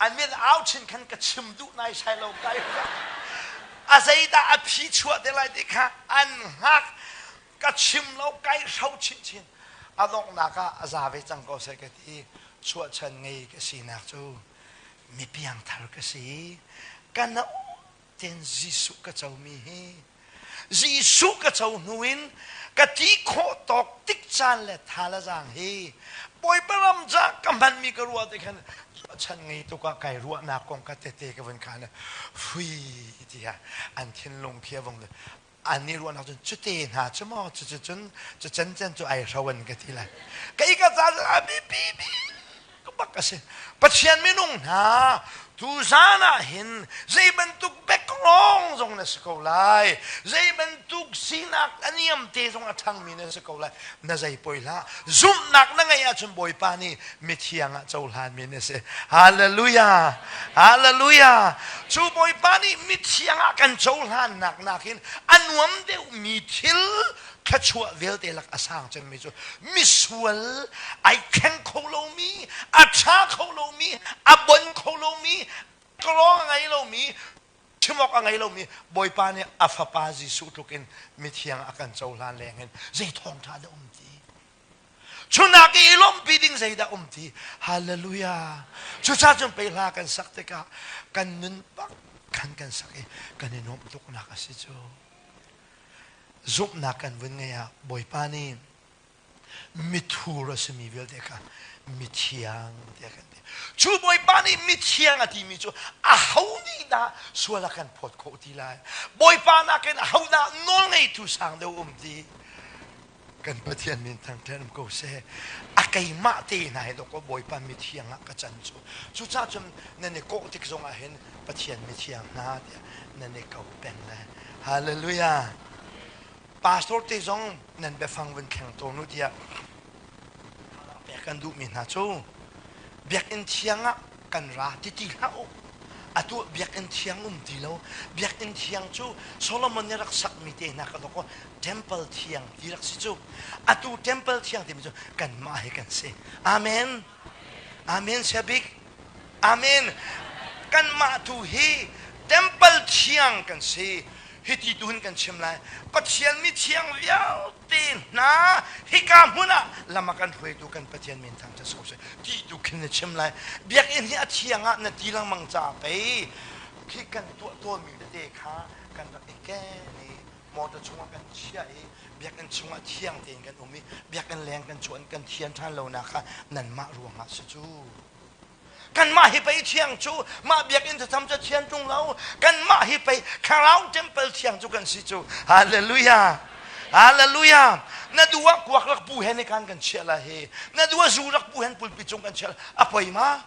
an mit au chin khan ka chim duh nai sai lo kai a zeidah a phi chuah te lai ti kha an hngak ka chim lo kai hro chinchin a donghnak ah a za ve cang ko seh ka ti chuahchan ngei ka sinak cu mi piangthar ka si ka na ten Jesuh ka comi hi Jesuh ka co hnu in ka ti khawh tawk tik caan le tha le zaang hi Bawipa ram ca ka hmanmi ka ruah te khan chan ngei tuk ah kai ruahnak kong ka tete ka vun khan hui tiah an thinlung khi a vung an nih ruahnak cun cute hna cu maw cu cu cun cu cen cen cu ai hro an ka ti lai kei ka ca a bipi bi bak a si. Pathian minung hna tuzan ah hin zei bantuk background zong na si ko lai zei bantuk sinak a niam te zong a ṭhangmi na si ko lai na zei poi hlah zumhnak na ngeih ahcun Bawipa nih mithiang ah cohlanmi na si hallelujah hallelujah cu Bawipa nih mithiang ah kan cohlannak nakin a nuam deuhmi thil thluachuah vialte lak a sang cemmi cu misual ai thleng kho lomi a ṭha kho lomi a bon kho lomi kalawng a ngei lomi chim awk a ngei lomi Bawipa nih a fapa Jesuh tluk in mithiang a kan cohlan leng in zei thawngṭha dah um ti chunak i lawmhpi ding zeidah um ti hallelujah cucaah cun pei hla kan sak tikah kan nun bak khan kan sak i kan i nuamh tuknak a si cu Zumhnak kan vun ngeih ah Bawipa nih mithur a simi vialte kha mithiang tiah kan ti. Cu Bawipa nih mithiang a timi cu aho nih dah sual a kan phawt khawh ti lai? Bawipa nakin aho dah nawlngeitu sang deuh um ti? Kan Pathian min thangṭhat um ko seh. A keimah te hna hi dawkaw Bawipa mithiang ah ka can cu. Cucaah cun nan i kawh tik zongah hin Pathian mithiang hna tiah nan i ko peng lai. Hallelujah. Pastor te zong nan biafang vun thleng tawn u tiah pek kan duhmi hna cu biakinn thiang ah kan ra ti ti hlah u. Atu biakinn thiang um ti lo. Biakinn thiang cu Solomon nih rak sakmi te hna ka dawk temple thiang ti rak si cu. Atu temple thiang timi cu kanmah hi kan si. Amen. Amen sia bik. Amen. Kanmah tu hi temple thiang kan si. Hiti tu hin kan chim lai. Pathian mi thiang vialte hna hika hmun ah lam a kan hruaitu kan Pathian min thangṭhat ko seh. Ti tu khin na chim lai. Biakinn hi a thiang ah na ti lengmang caah pei khi kan tuah tawnmi tete kha kan rak i ken i motor chungah kan chiah i biakinn chungah thiang tein kan um i biakinn leng kan chuah kan thian ṭhan lonak kha nanmah ruangah si cu. Kanmah hi pei thiang cu mah biakinn thlacam cu thian ṭung lo kanmah hi pei thlarau temple thiang cu kan si cu hallelujah hallelujah na duh ah kuak rak pu hen kan kan chiah la hi na duh ah zu rak pu hen pulpit cung kan chiah a poi ma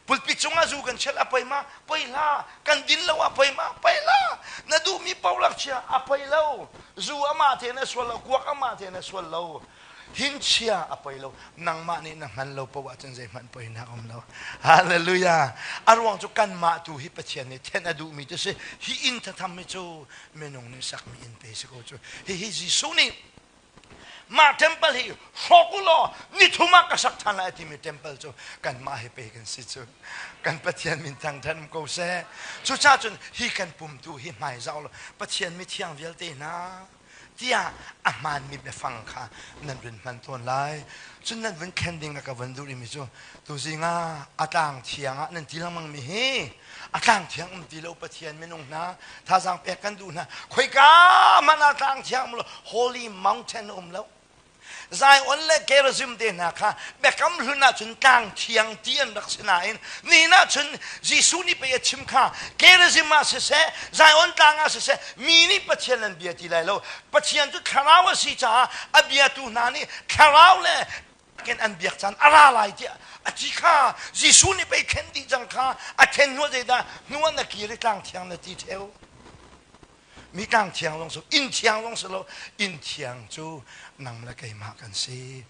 pulpit cung ah zu kan chiah a poi ma poi hlah kan din lo a poi ma poi hlah na duhmi paoh rak chia a poi lo zu amah te na sual lo kuak amah te na sual lo. Hinchia a poi lo. Nangmah nih na hman lo poah ahcun zeihmanh poinak um lo. Hallelujah. A ruang cu kanmah tu hi Pathian nih thenh a duhmi cu si. Hi inn thatham hi cu minung nih sakmi inn pe si ko cu. Hihi Jesuh nih mah temple hi hrawk u law nithum ah ka sak ṭhan lai timi temple cu kanmah hi pe kan si cu. Kan Pathian min thangṭhat um ko seh. Cucaah cun hi kan pum tu hi hmaizah u law Pathian mithiang vialte hna tiah a hmaanmi biafang kha nan vun hman tawn lai. Cun nan vun khen ding a ka vun duh rihmi cu tuzing ah a tlang thiang ah nan ti lengmangmi hi a tlang thiang um ti lo Pathian minung hna thazaang pek kan duh hna khoika hmanh ah tlang thiang um lo Holy Mountain um lo Zion le Gerizim te hna kha biakam hlun ahcun tlang thiang ti an rak si nain nihin ahcun Jesuh nih pei a chim kha Gerizim ah siseh Zion tlang ah siseh mi nih Pathian an bia ti lai lo Pathian cu thlarau a si caah a biatu hna nih thlarau le ken an biak caan a ra lai tiah a ti kha Jesuh nih pei thlen dih cang kha a thlen hnu zeidah hnu ah na kir i tlang thiang na ti theo Mi tlang thiang zong si inn thiang zong si lo inn thiang cu nang le keimah kan si.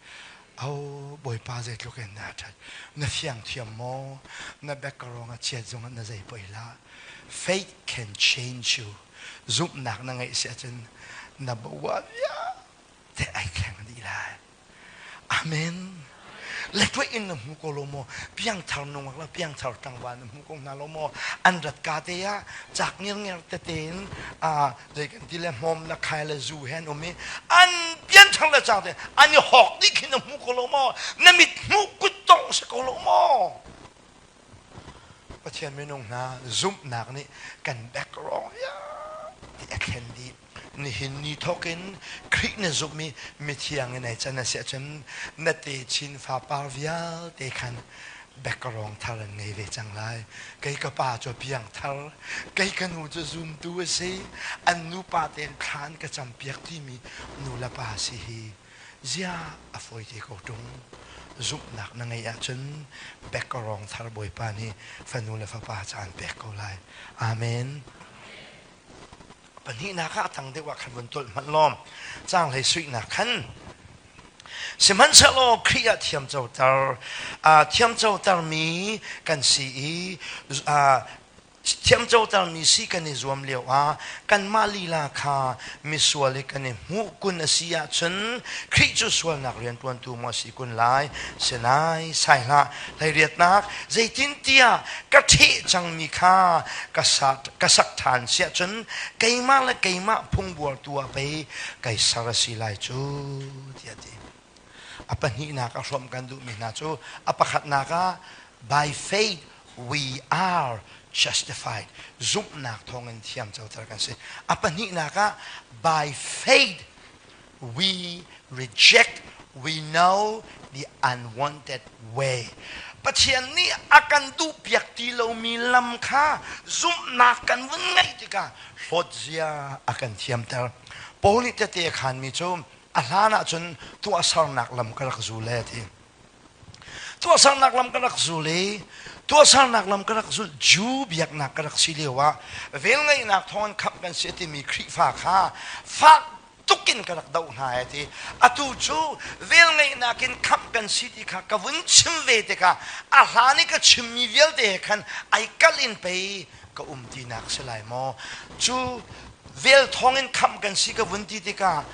Oh Bawipa zeitluk in na ṭhat. Na fiang thiam maw? Na background a chiat zong ah na zei poi hlah. Faith can change you. Zumhnak na ngeih si ahcun na bua vialte ai thleng dih lai. Amen. Letuai in na hmu ko lo maw? Piangthar nungak le piangthar tlangval na hmu ko hna lo maw? An rat ka te ah cak ngirnger tete in zei kan ti le hmawm le khai le zu he an um i an pianthar le cang te an i hawk dih khin na hmu ko lo maw? Na mit hmuh kut tong si ko lo maw? Pathian minung hna zumhnak nih kan background vialte a thlen dih. Nihin ni thawk in Khrih na zumh i mithiang in ai can a si ahcun na techin fapar vialte khan background thar an ngei ve cang lai. Kei ka pa cu piangthar, kei ka nu cu zumtu a si, an nupa tein thla an ka campiak timi nu le pa si hi zia a fawi te ko ṭung. Zumhnak na ngeih ahcun background thar Bawipa nih fanu le fapa ca an pek ko lai. Amen. Pahnihnak ah a tang deuh ah khan vun tolh hmanh law caanghlei suihnak khan sihmanhsehlaw Khrih ah thiamcoter thiamcotermi kan si i thiamcotermi si kan i zuam lio ah kanmah lila kha misual i kan i hmuh kun a si ahcun Khrih cu sualnak rianṭuantu maw a si kun lai? Sinai sai hlah hleiriatnak zeitintiah ka ṭheh cangmi kha ka ka sak ṭhan siah cun keimah le keimah phungbuartu ah pei kai ser a si lai cu tiah a ti. A pahnihnak a hrawmh kan duhmi hna cu a pakhatnak ah by faith we are justified zumhnak thawngin thiamcoter kan si. A pahnihnak ah by faith we reject we know the unwanted way Pathian nih a kan duhpiak ti lomi lam kha zumhnak kan vun ngeih tikah hlawt zia a kan thiamter Paul nih tete a khanmi cu a hlan ahcun tuahsernak lam ka rak zul e ti tuahsernak lam ka rak zul i tuahsernak lam ka rak zul Jew biaknak ka rak si lio ah velngeihnak thawngin khamh kan si timi Khrihfa kha fak tuk in ka rak doh hna e ti atu cu velngeihnak in khamh kan si ti kha ka vun chim ve tikah a hlan i ka chimmi vialte he khan ai kalh in pei ka um tinak si lai maw cu vel thawngin khamh kan si ka vun ti tikah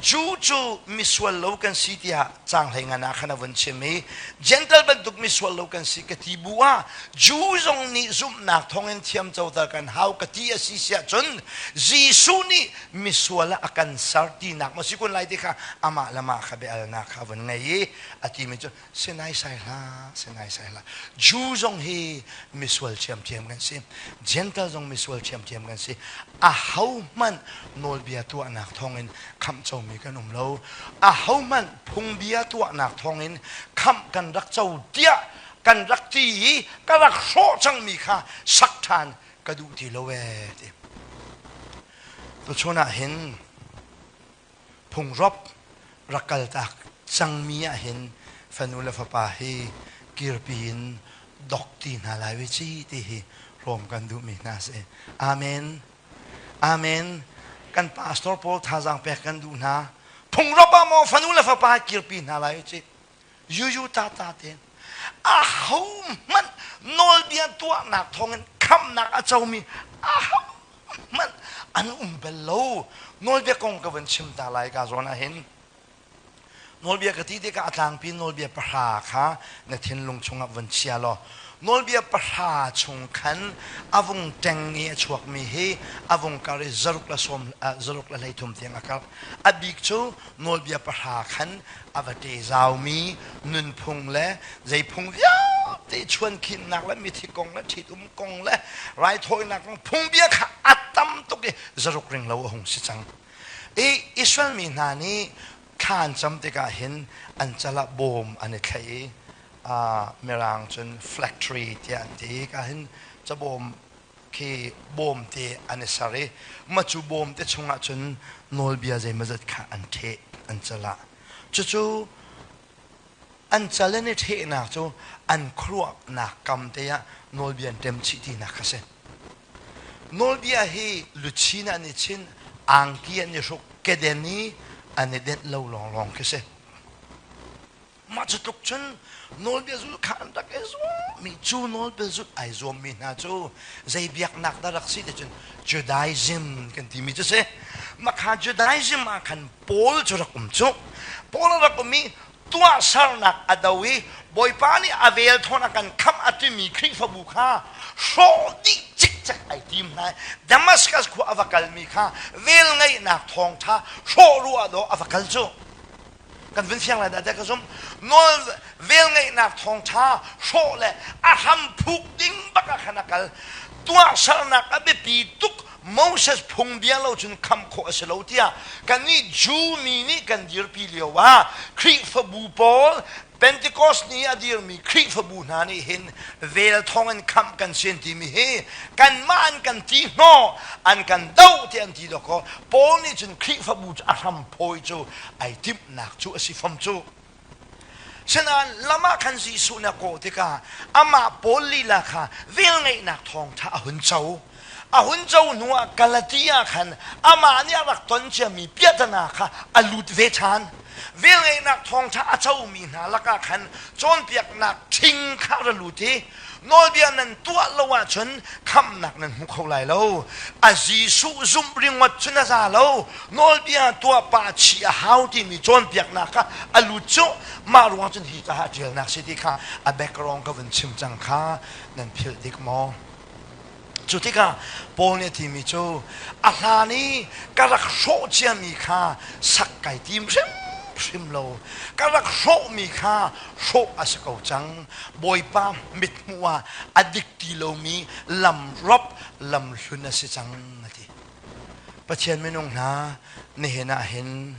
Jew cu misual lo kan si tiah caang hlei ngan ah khan a vun chim i Gentle bantuk misual lo kan si ka ti bu ah Jew zong nih zumhnak thawngin thiamcoter kan hau ka ti a si siah cun Jesuh nih misual ah a kan ser tinak maw si kun lai ti kha amah le mah kha bia-alnak kha a vun ngei i a timi cu sinai sai hlah sinai sai hlah Jew zong hi misual ṭhiamṭhiam kan si Gentile zong misual ṭhiamṭhiam kan si ahohmanh nawlbia tuahnak thawngin khamh comi kan um lo ahohmanh phungbia tuahnak thawngin khamh kan rak co tiah kan rak ti i ka rak hrawh cangmi kha sak ṭhan ka duh ti lo ee ti tuchun ah hin phungrop rak kaltak cangmi ah hin fanu le fapa hi kirpi in dok ti hna lai ve ci ti hi rawm kan duhmi hna si. Amen. Amen. Kan pastor pawl thazaang pek kan duh hna. Phungrop ah. Bawipa maw fanu le fapa kirpi hna lai u ci. Yuyu tata tein ahohmanh nawlbia tuahnak thawngin khamhnak a comi ahohmanh an um bal lo. Nawlbia kong ka vun chim ta lai ka zawn ah hin. Nawlbia ka ti tikah a tlangpi nawlbia pahra kha na thinlung chungah vun chia law nawlbia pahra chung khan a vung ṭeng i a chuakmi hi a vung kar i zaruk le sawm zaruk le 13 tiang a karh. A bik cu nawlbia pahra khan a va ṭe zaumi nunphung le zeiphung vialte chuankhinnak le mithi kong le ṭhitum kong le raithawinak kong phungbia kha a tam tuk i zaruk ring lo a hung si cang. I Israel mi hna nih thla an cam tikah hin an cal ah bawm an i thlaih i Mirang cun phylactery tiah an ti. Ka hin cabawm khi bawm te an i ser i mah cu bawm te chungah cun nawlbia zeimawzat kha an ṭheh an cal ah. Cucu an cal an i ṭhehnak cu an khuaruahnak kam te ah nawlbia an ṭem chih tinak kha si. Nawlbia hi luchin an i chinh, angki an i hruk, keden i an i denh lo lawnglawng khi si. Mah cu tluk cun nawlbia zulh kha an rak i zuammi cu nawlbia zulh ai zuammi hna cu zei biaknak dah rak si ti cun Judaism kan timi cu si. Mah kha Judaism ah khan Paul cu rak um cu. Paul a rak um i tuahsernak a do i Bawipa nih a vel thawn a kan khamh a timi Khrihfabu kha hrawh dih cikcek ai tim hna. Damascus khua a va kalmi kha vel ngeihnak thawngṭha hrawh ruah dawh a va kal cu. Kan vun fiang lai dah tiah ka zumh. Nawl vel ngeihnak thawngṭha hrawh le a hram phuk ding bak ah khan a kal. Tuahsernak a biapi tuk Moses phungbia lo cun khamh khawh a si lo tiah kannih Jew mi nih kan dirpi lio ah Khrihfabu pawl Pentecost ni a dirmi Khrihfabu hna nih hin vel thawng in khamh kan si an timi hi kanmah an kan ti hnawh an kan doh tiah an ti dawkaw Paul nih cun Khrihfabu cu a hram phawi cu ai timhnak cu a si fom cu. Sinain lam ah khan Jesuh nih a kawh tikah amah Paul lila kha velngeihnak thawngṭha a hun co. A hun co hnuah Galatia khan amah nih a rak ton ciami piahtana kha a lut ve ṭhan. Velngeihnak thawngṭha a comi hna lakah khan cawnpiaknak ṭhing kha a ra lut i nawlbia nan tuah lo ahcun khamhnak nan hmu kho lai lo. A Jesuh zumh ringawt cun a za lo. Nawlbia tuah pah chih a hau timi cawnpiaknak kha a lut cu mah ruang cun hi caah ṭialnak si ti kha a background ka vun chim cang kha nan philh dik maw? Cu tikah Paul nih a timi cu a hlan i ka rak hrawh ciami kha sak kai tim hrimhrim lo. Ka rak hrawhmi kha hrawh a si ko cang. Bawipa mithmuh ah a dik ti lomi lam rop lam hlun a si cang a ti. Pathian minung hna nihin ah hin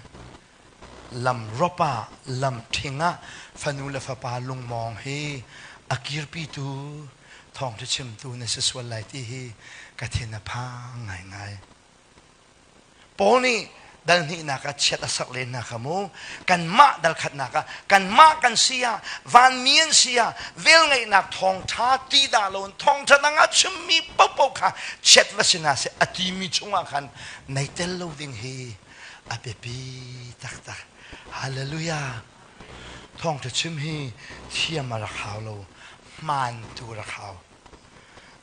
lam rop ah lam ṭhing ah fanu le fapa lungmawng hi a kirpitu thawngṭha chimtu na si sual lai ti hi ka thin a phang ngaingai. Paul nih dal hnihnak ah chiat a serh len hna kha mu kanmah dal khatnak ah kanmah kan si ah vanmi an si ah velngeihnak thawngṭha ti dah lo in thawngṭha dang ah chimmi paohpaoh kha chiat va si hna seh a timi chungah khan nei tel lo ding hi a biapi taktak. Hallelujah. Thawngṭha chim hi thiam a rak hau lo, hmaan tu rak hau.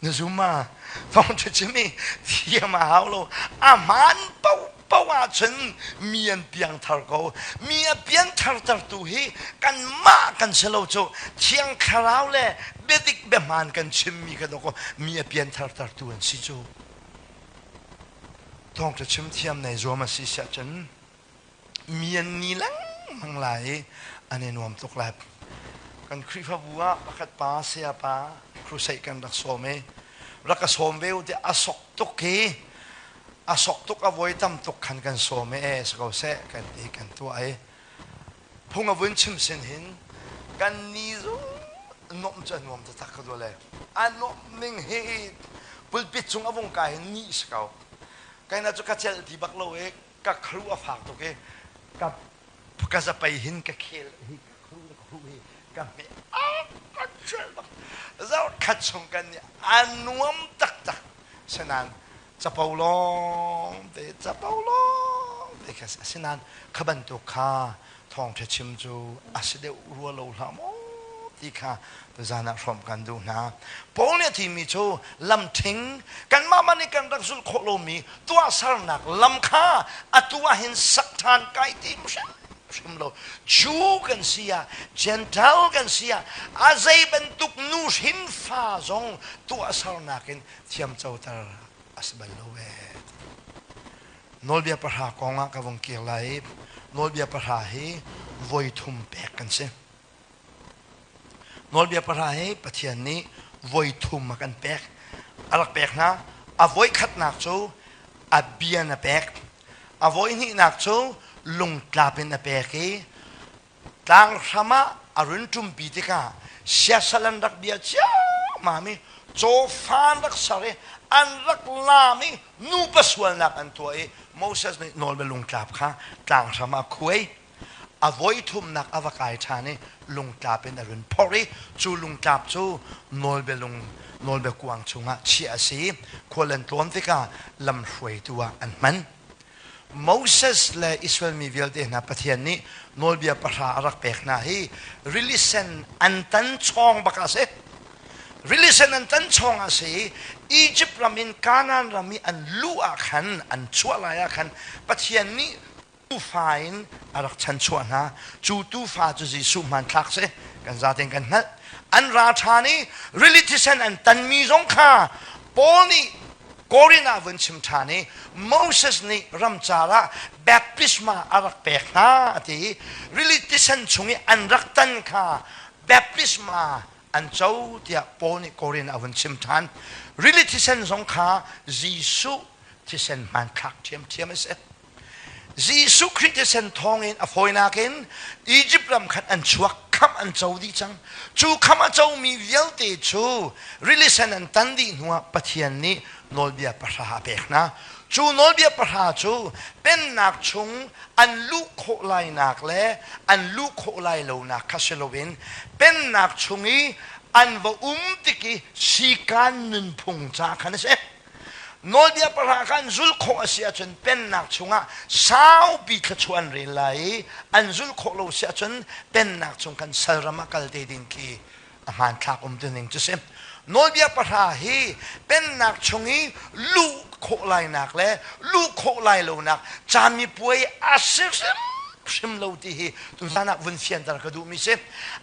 Na zum ma? Thawngṭha chim hi thiam a hau lo. A hmaan paohpaoh ahcun mi an piangthar ko. Mi a piangthartertu hi kanmah kan si lo cu Thiang Thlarau le biadik biahmaan kan chimmi kha dawkaw mi a pianthartertu an si cu. Thawngṭha chim thiam nei zuam a si siah cun mi an ni lengmang lai i an i nuam tuk lai. Kan Khrihfabu ah pakhat pa saya pa crusade kan rak sawm i rak ka sawm ve u tiah a sok tuk i a sok tuk a voi tam tuk khan kan sawm i e si ko seh kan ti kan tuah i phung a vun chim sin hin kan ni zong nuamh cu a nuam taktak ka duh le a nuamh ning hi pulpit cung a vung kai hin ni si ko kaina cu ka celh ti bak lo i ka khru a fak tuk i ka ka zapei hin ka khel hi ka khru ka khru hi ka hme a ka celh bak zarh khat chung kan nih a nuam taktak senan capo lawng te capo lawng te kha. khi asinain kha bantuk kha thawngṭha chim cu a si deuh rua lo hlah maw ti kha tuzan ah hrawmh kan duh hna. Paul nih a timi cu lamṭhing kanmah mah nih kan rak zulh khawh lomi tuahsernak lam kha atu ah hin sak ṭhan kai tim hrimhrim lo. Jew kan si ah, Gentile kan si ah, a zei bantuk nu hrinfa zong tuahsernak in thiamcoter a si bal lo ee. Nawlbia pahra kong ah ka vung kir lai i nawlbia pahra hi voi thum pek kan si. Nawlbia pahra hi Pathian nih voi thum a kan pek. A rak pek hna. A voi khatnak cu a bia na pek. A voi hnihnak cu lungtlap in a pek i tlanghram ah a run ṭumpi tikah siasal an rak bia ciammam i cawfa an rak ser i an rak laam i nupa sualnak an tuah i Moses nih nawlbia lungtlap kha tlanghram ah a khuai. A voi thumnak a va kai ṭhan i lungtlap in a run phorh i cu lungtlap cu nawlbia lung nawlbia kuang chungah chiah a si i khual an tlawn tikah lamhruaitu ah an hman. Moses le Israel mi vialte hna Pathian nih nawlbia pahra a rak pek hna hi rili sen an tan chawng bak a si. Rili sen an tan chawng a si i Egypt ram in Kanaan ram i an luh ah khan an chuah lai ah khan Pathian nih tuufa in a rak chanchuah hna. Cu tuufa cu Jesuh hmanthlak si. Kan zaten kan hngalh. An ra ṭhan i rili thisen an tanmi zong kha Paul nih Korin ah vun chim ṭhan i Moses nih ramcar ah baptisma a rak pek hna a ti i rili tisen chung i an rak tan kha baptisma an co tiah Paul nih Korin ah vun chim ṭhan. Rili thisen zong kha Jesuh thisen hmanthlak ṭhiamṭhiam a si. Jesuh Khrih thisen thawngin a fawinak in Egypt ram khan an chuak khamh an co dih cang. Cu khamh a comi vialte cu rili sen an tan dih hnuah Pathian nih nawlbia pahra a pek hna. Cu nawlbia pahra cu pennak chung an luh khawh lainak le an luh khawh lai lonak kha si loin pennak chung i an va um tik i sikaan nunphung ca khan a si. Nawlbia pahra kha an zulh khawh a si ahcun pennak chungah saupi thluachuah an rel lai i an zulh khawh lo si ahcun pennak chung khan salram ah kal te ding khi a hmanthlak um tuning cu si. Nawlbia pahra hi pennak chung i luh khawh lainak le luh khawh lai lonak camipuai a si hrimhrim lo ti hi tuzan ah vun fianter ka duhmi si.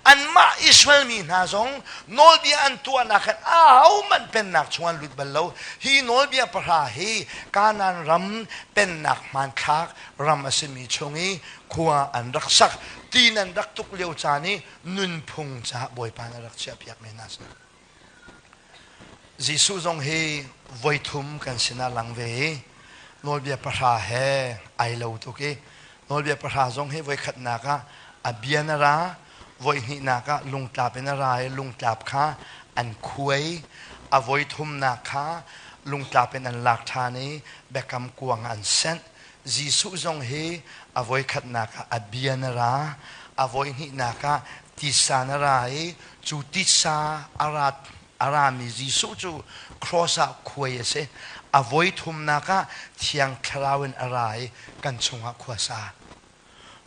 Anmah Israel mi hna zong nawlbia an tuahnak khan ahohmanh pennak chung an lut bal lo. Hi nawlbia pahra hi Kanaan ram pennak hmanthlak ram a simi chung i khua an rak sak, tin an rak tuk lio caan i nunphung caah Bawipa nih a rak chiahpiakmi hna a si. Jesuh zong hi voithum kan sinah lang ve i nawlbia pahra he ai lo tuk i nawlbia pahra zong hi voikhatnak ah a bia na ra voihnihnak ah lungtlap in a ra i lungtlap kha an khuai a voithumnak kha lungtlap in an lak ṭhan i biakam kuang ah an senh Jesuh zong hi a voikhatnak ah a bia na ra a voihnihnak ah tisa na ra i cu titsa a rat a rami Jesuh cu cross ah khuai a si. A voi thumnak ah Thiang Thlarau in a ra i kan chungah khua sa.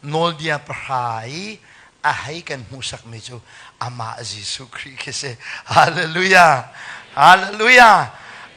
Nawlbia pahra i a hei kan hmuhsakmi cu amah Jesuh Khrih khi si. Hallelujah! Hallelujah!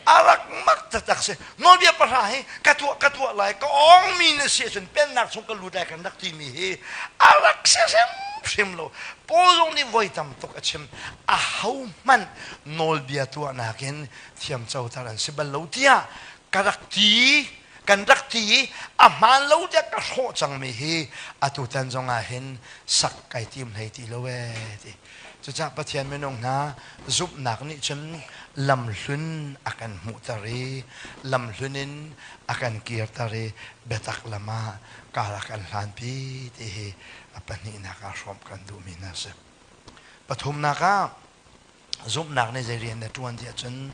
A rak mak taktak si. Nawlbia pahra hi ka tuah ka tuah lai ka awngmi na si ahcun pennak chung ka lut lai kan rak timi hi a rak si hrimhrim lo. Paul zong nih voi tam tuk a chim. Ahohmanh nawlbia tuahnak in thiamcoter an si bal lo tiah ka rak ti kan rak ti i a hmaan lo tiah ka hrawh cangmi hi atutan zong ah hin sak kai tim hlei ti lo ee ti. Cucaah Pathian minung hna zumhnak nih cun lamhlun a kan hmuhter i lamhlun in a kan kirter i biatak lam ah kar a kan hlanpi ti hi a pahnihnak ah hrawmh kan duhmi hna a si. Pathumnak ah zumhnak nih zei rian na ṭuan ti ahcun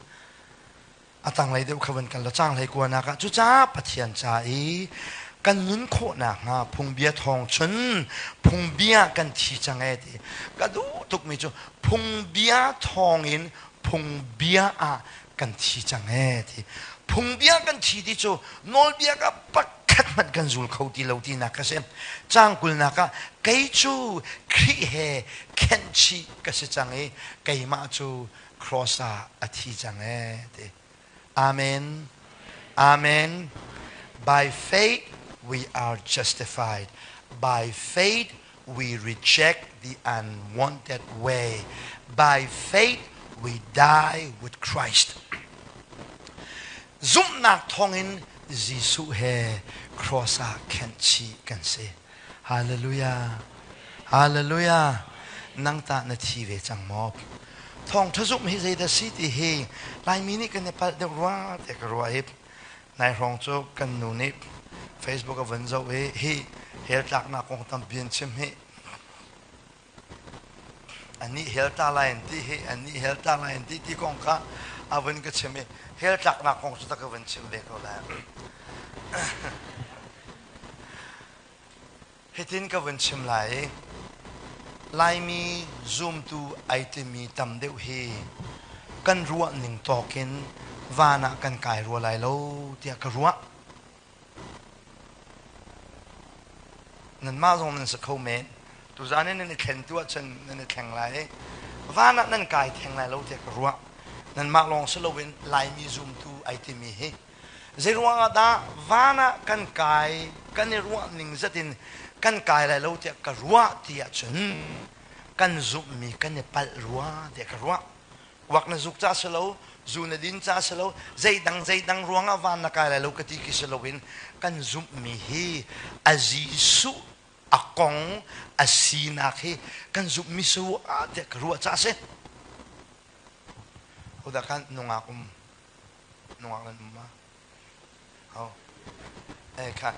a tanglei deuh kha van kal law caang hleikuanak ah cucaah Pathian ca i kan nun khawh nakhnga phungbia thawng cun phungbia kan thi cang ee ti ka duh tukmi cu phungbia thawngin phungbia ah kan thi cang ee ti phungbia kan thi ti cu nawlbia ka pakhat. Chikkhat hmanh kan zul kho ti lo tinak ka si. Caang kulnak ah kei cu Khrih he khenhchih ka si cang i keimah cu cross ah a thi cang ee ti. Amen. Amen. By faith we are justified. By faith we reject the unwanted way. By faith we die with Christ. Zumhnak thawngin Jesuh he cross ah khenhchih kan si. Hallelujah. Hallelujah. Nang tah na thi ve cang maw? Thawngṭha zumh hi zeidah si ti hi Laimi nih kan i palh deuh rua tiah ka ruah i nai hrawng cu kan nu nih Facebook a vun zoh i hi hell tlaknak kong tampi an chim hi Anih hell tla lai an ti hi anih hell tla lai an ti ti kong kha a vun ka chim i hell tlaknak kong cu ta ka vun chim ve ko lai. Hitin ka vun chim lai i Laimi zumtu ai timi tam deuh hi kan ruah ning tawk in van ah kan kai rua lai lo tiah ka ruah. Nanmah zong nan si kho men. Tuzaan in nan i thlen tu ahcun nan i thleng lai i van ah nan kai theng lai lo tiah ka ruah. Nanmah lawng si loin Laimi zumtu ai timi hi zeiruang ah dah van ah kan kai kan i ruah ning zat in kan kai lai lo tiah ka ruah ti ahcun kan zumhmi kan i palh rua tiah ka ruah. Kuak na zuk ca si lo, zu na din ca si lo, zeidang zeidang ruangah van na kai lai lo ka ti khi si loin kan zumhmi hi a Jesuh a kong a sinak hi kan zumhmi si rua tiah ka ruah ca si. Hodah kan nungak um nungak nan um ma? Ho. Eh kha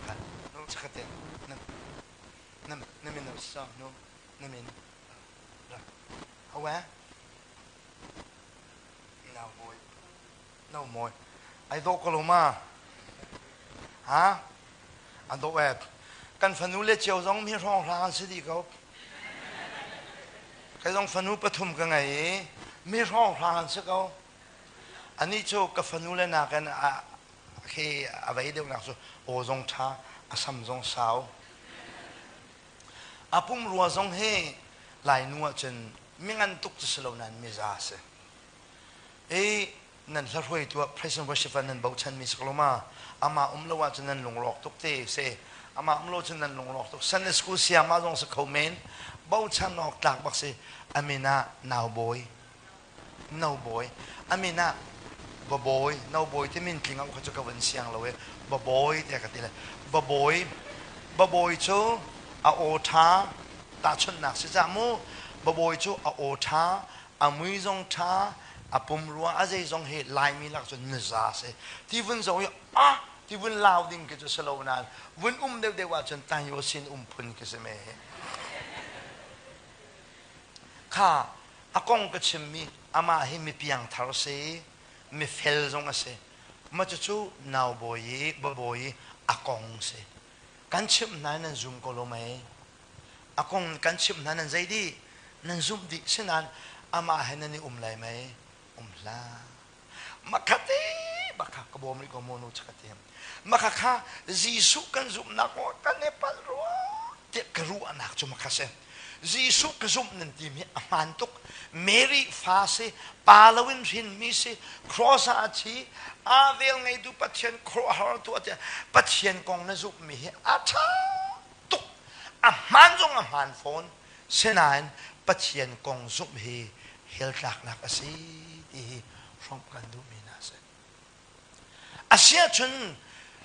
kha nu chakate na na na min sa nu na min ra Hawe? Nau mawi. No mawi. Ai dawh ko lo ma? Ha? An dawh e. Kan fanu le cio zong mi hrawng hrang an si dih ko. Kai zong fanu pathum ka ngei i mi hrawng hrang an si ko. Anih cu ka fanu le nakin a khi a vei deuhnak cu aw zong ṭha, a sam zong sau. A pumrua zong hi Lainu ahcun mingan tuk cu si lo nain miza a si. I nan hla hruaitu ah praise and worship ah nan bochanmi si ko lo ma? Amah um lo ahcun nan lungrawk tuk te si. Amah um lo cun nan lungrawk tuk. Sunday school sayama zong si kho men. Bochan awk tlak bak si. A min ah Naubawi. Nobawi a min ah Babawi Nobawi ti min tling kha cu ka vun siang lo i Babawi tiah ka ti le Babawi Babawi cu a aw ṭha tahchunhnak si cah mu Babawi cu a aw ṭha a mui zong ṭha a pumrua a zei zong hi Laimi lak cun nuza si ti vun zoh i ah ti vun lau ding khi cu si lo nain vun um deuhdeuh ahcun Tanyo sin um phun khi si me Kha a kong ka chimmi amah hi mi piangthar si, mifel zong a si. Mah cucu naubawi i babawi i a kong si. Kan chimh hna i nan zum ko lo mei? A kong kan chimh hna nan zei dih? Nan zumh dih. Sinain amah he nan i um lai mei? Um hlah. Makhate bakha ka bawm rih ko maw nu chakate. Makha kha Jesuh kan zumhnak kong kan i palh rua tiah ka ruahnak cu makha si. Jesuh ka zumh nan timi a hmaan tuk. Mary fa si, pa loin hrinmi si, cross ah a thi, aa vel ngeitu Pathian khuaruahhar tuah tiah Pathian kong na zumhmi hi a ṭha tuk. A hmaan zong a hmaan fawn. Sinain Pathian kong zumh hi hell tlaknak a si ti hi hrawmh kan duhmi hna a si. Asiahcun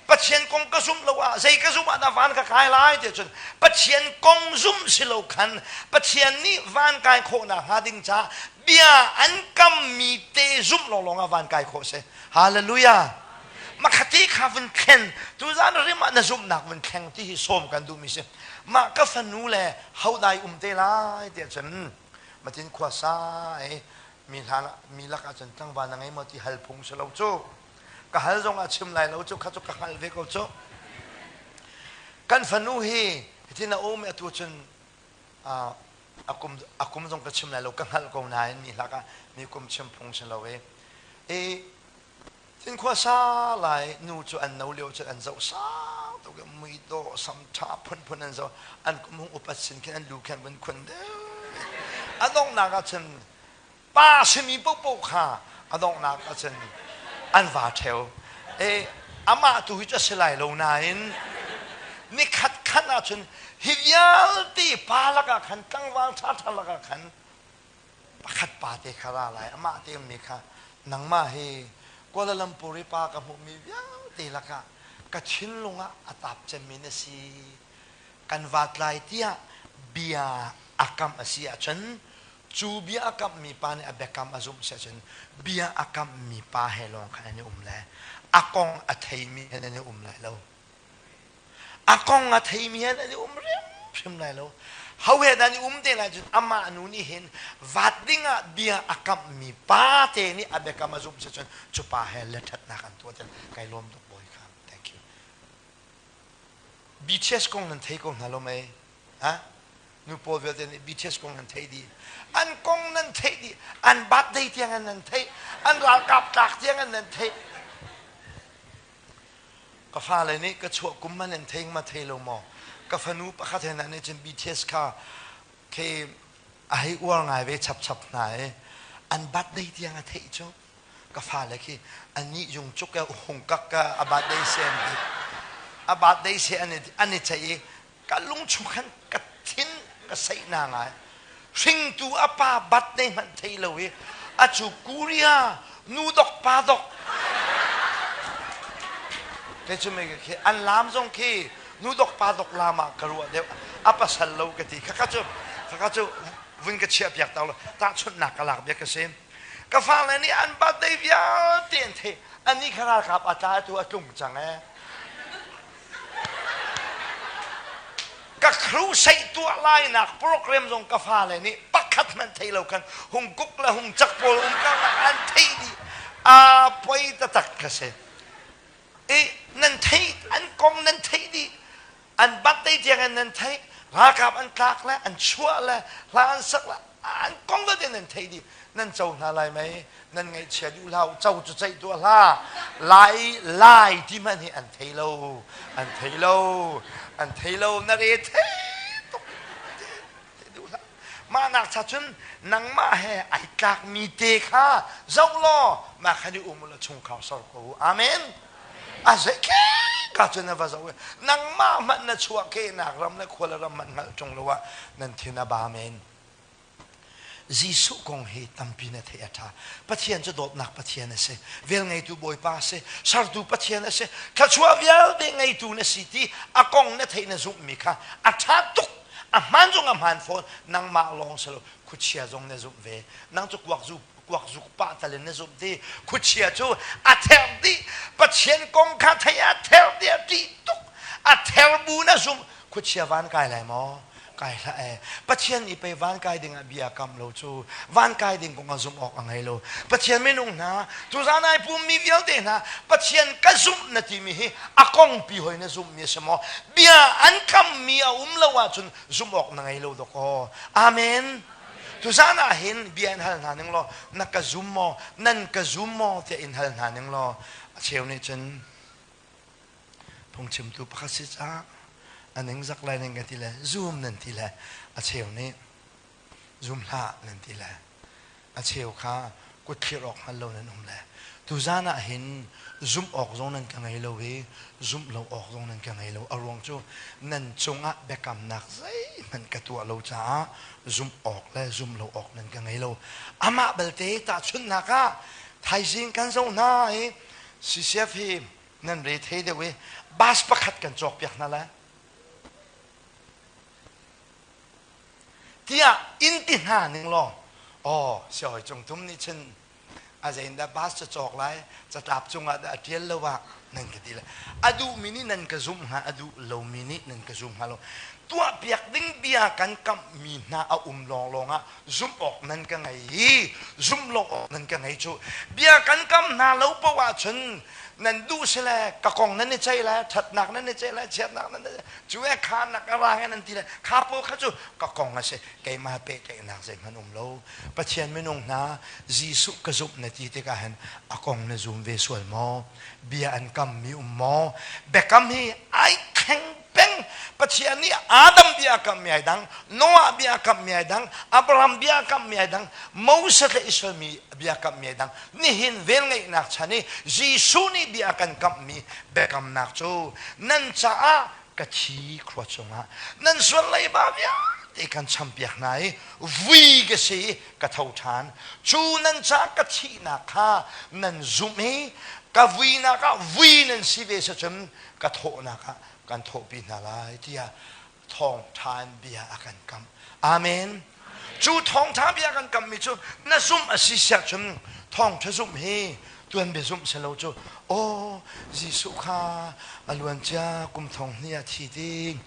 Pathian kong ka zumh lo ah zei ka zumh ah dah van ka kai lai ti cun Pathian kong zumh si lo khan Pathian nih van kai khawhnak hnga ding caah bia an kammi te zumh lawnglawng ah van kai khawh si. Hallelujah. Makhati kha vun thlen tuzan rim ah na zumhnak vun thleng ti hi sawm kan duhmi si. Mah ka fanu le hodai um te lai tiah cun matin khua sa i mi hlan mi lakah cun tlangval na ngei maw ti hal phung si lo cu ka hal zong ah chim lai lo cu kha cu ka hngalh ve ko cu kan fanu hi hitin a um atu cun a kum a kum zong ka chim lai lo ka hngalh ko nain mi hlak ah mi kum chim phung si lo i i. Cinkhua sa lai nu cu an no lio cun an zoh sang tuk i muidawh sam ṭha phunphun an zoh. An kum hung upat sin khin an lu khin an vun khun deuh. A donghnak ah cun pa simi paohpaoh kha a donghnak ah cun an va ṭheo. E, amah tu hi cu a si lai lo nain nikhat khat ah cun hi vialte pa lakah khan tlangval ṭhaṭha lakah khan pakhat pa te kha ra lai amah te ummi kha nangmah hi Kuala Lumpur i pa ka hmuhmi vialte lakah ka thinlung ah a tap cemmi na si kan vat lai tiah bia a kamh a si ahcun cu bia a kamhmi pa nih a biakam a zumh si ahcun bia a kamhmi pa he lawng khan an i um lai a kong a theimi he an i um lai lo A kong a theimi he an i um hrimhrim lai lo. Ho he dah an i um te lai cun amah nu nih hin vat dingah bia a kamhmi pa te nih a biakam a zumh si cun cu pa he lethatnak an tuah tiah kai lawm tuk bawi kha. Thank you. BTS kong nan thei ko hna lo mei? Ha? Nu pawl vialte nih BTS kong nan theih dih. An kong nan theih dih. An birthday tiang in nan theih. An ralkap tlak tiang in nan theih. Ka fale nih ka chuah kum man in thei ma thei lo maw? Ka fanu pakhat he nih cun BTS kha khi a hei uar ngai ve chapchap hna i an birthday tiang a theih cu ka fale khi anih jung cuk e hung kak ka a birthday se an ti a birthday se an an i ceih i ka lungchung khan ka thin ka seih na ngai hringtu a pa bat nei hmanh thei lo i a cu Korea nu dok pa dok kei cu mei khi an lam zong khi nu dok pa dok lam ah ka ruah deuh a pasal lo ka ti khakha cu khakha cu vun ka chiah piak ta lo tahchunhnak ka lak bia ka si ka fale nih an birthday vialte an thei ani kha ralkap a tla tu a tlung cang ee Ka crusade tuah lainak program zong ka fale nih pakhat hmanh thei lo khan hung kuk le hung cak pawl um karlak an theih dih. A poi taktak ka si. I nan theih an kong nan theih dih. An birthday tiang in nan theih. Ralkap an tlak le an chuah le hla an sak le an kong vialte nan theih dih. Nan co hna lai mei? Nan ngaihchia duh hlah co cu ceih tuah hlah lai lai ti hmanh hi an thei lo an thei lo an thei lo na re thei tuk duh hlah mah nak cha cun nangmah he ai tlak mi te kha zoh law mah khan i um la chungkhar sor ko amen a zei ka cun na va zoh nangmah hmanh na chuah ke nak ram le khua le ram hmanh hngalh ṭung lo ah nan thin a ba men Jesuh kong hi tampi na theih a ṭha. Pathian cu dawtnak Pathian a si. Velngeitu Bawipa a si. Sertu Pathian a si. Thluachuah vialte ngeitu na si ti a kong na theih na zumhmi kha a ṭha tuk. A hmaan zong a hmaan fawn. Nangmah lawng si lo, khuachia zong na zumh ve. Nang cu kuak zu kuak zuk pah tal in na zumh ti. Khuachia cu a ther dih. Pathian kong kha theih a ther dih a ṭih tuk. A ther bu na zumh. Khuachia van kai lai maw? Kai hlah ee. Pathian nih pei van kai ding ah bia kam lo cu van kai ding kong ah zumh awk a ngei lo. Pathian minung hna, tuzaan ai pummi vialte hna, Pathian ka zumh na timi hi a kongpi hoi na zumhmi a si maw? Bia an kammi a um lo ahcun zumh awk na ngei lo dawkaw. Amen. Tuzaan ah hin bia in hal hna ning law na ka zum maw, nan ka zum maw tiah in hal hna ning law a cheu nih cun Phungchimtu pakhat si caah a ningzak lai nan ka ti le zum nan ti le a cheu nih zum hlah nan ti le a cheu kha kut thlir awk hngal lo nan um le tuzan ah hin zumh awk zong nan ka ngei lo i zumh lo awk zong nan ka ngei lo a ruang cu nan cungah biakamnak zeihmanh ka tuah lo caah zumh awk le zumh lo awk nan ka ngei lo amah belte tahchunhnak ah thaizing kan zoh hna i CCF hi nan re thei deuh i bus pakhat kan cawkpiak hna lai tiah in ti hna ning law aw siahawi cung tum nih cun a zei in dah bus cu cawk lai catlap cungah dah a ṭial lo ah nan ka ti lai a duhmi nih nan ka zumh hnga a duh lomi nih nan ka. ka zum hnga lo. Tuahpiak ding bia kan kamhmi hna a um lawnglawng ah zumh awk nan ka ngei i zumh lo awk nan ka ngei cu. Bia kan kam hna lo paoh ahcun nan duh si le ka kong nan i ceih lai, ṭhatnak nan i ceih lai, chiatnak nan i ceih cu e kha nak a ra he nan ti lai. Kha pawl kha cu ka kong a si. Keimah pehtlaihnak zeihmanh um lo. Pathian minung hna Jesuh ka zumh na ti tikah hin a kong na zum ve sual maw? Bia an kammi um maw? Biakam hi ai thleng peng. Pathian nih Adam bia a kammi ai dang, Noah bia a kammi ai dang, Abraham bia a kammi ai dang, Moses le Israel mi bia a kammi ai dang. Nihin velngeihnak chan i Jesuh nih bia a kan kamhmi biakamnak cu nan caah ka thi khua cungah nan sual leiba vialte kan champiak hna i vui ka si i ka tho ṭhan. Cu nan ca ka thihnak kha nan zumh i ka vuinak ah vui nan si ve sicun ka thawhnak ah kan thawhpi hna lai tiah thawngṭha in bia a kan kamh. Amen. Cu thawngṭha bia kan kamhmi cu na zumh a si siah cun thawngṭha zumh hi tuanbia zumh si lo cu aw Jesuh kha a luancia kum thong hnih ah thi ding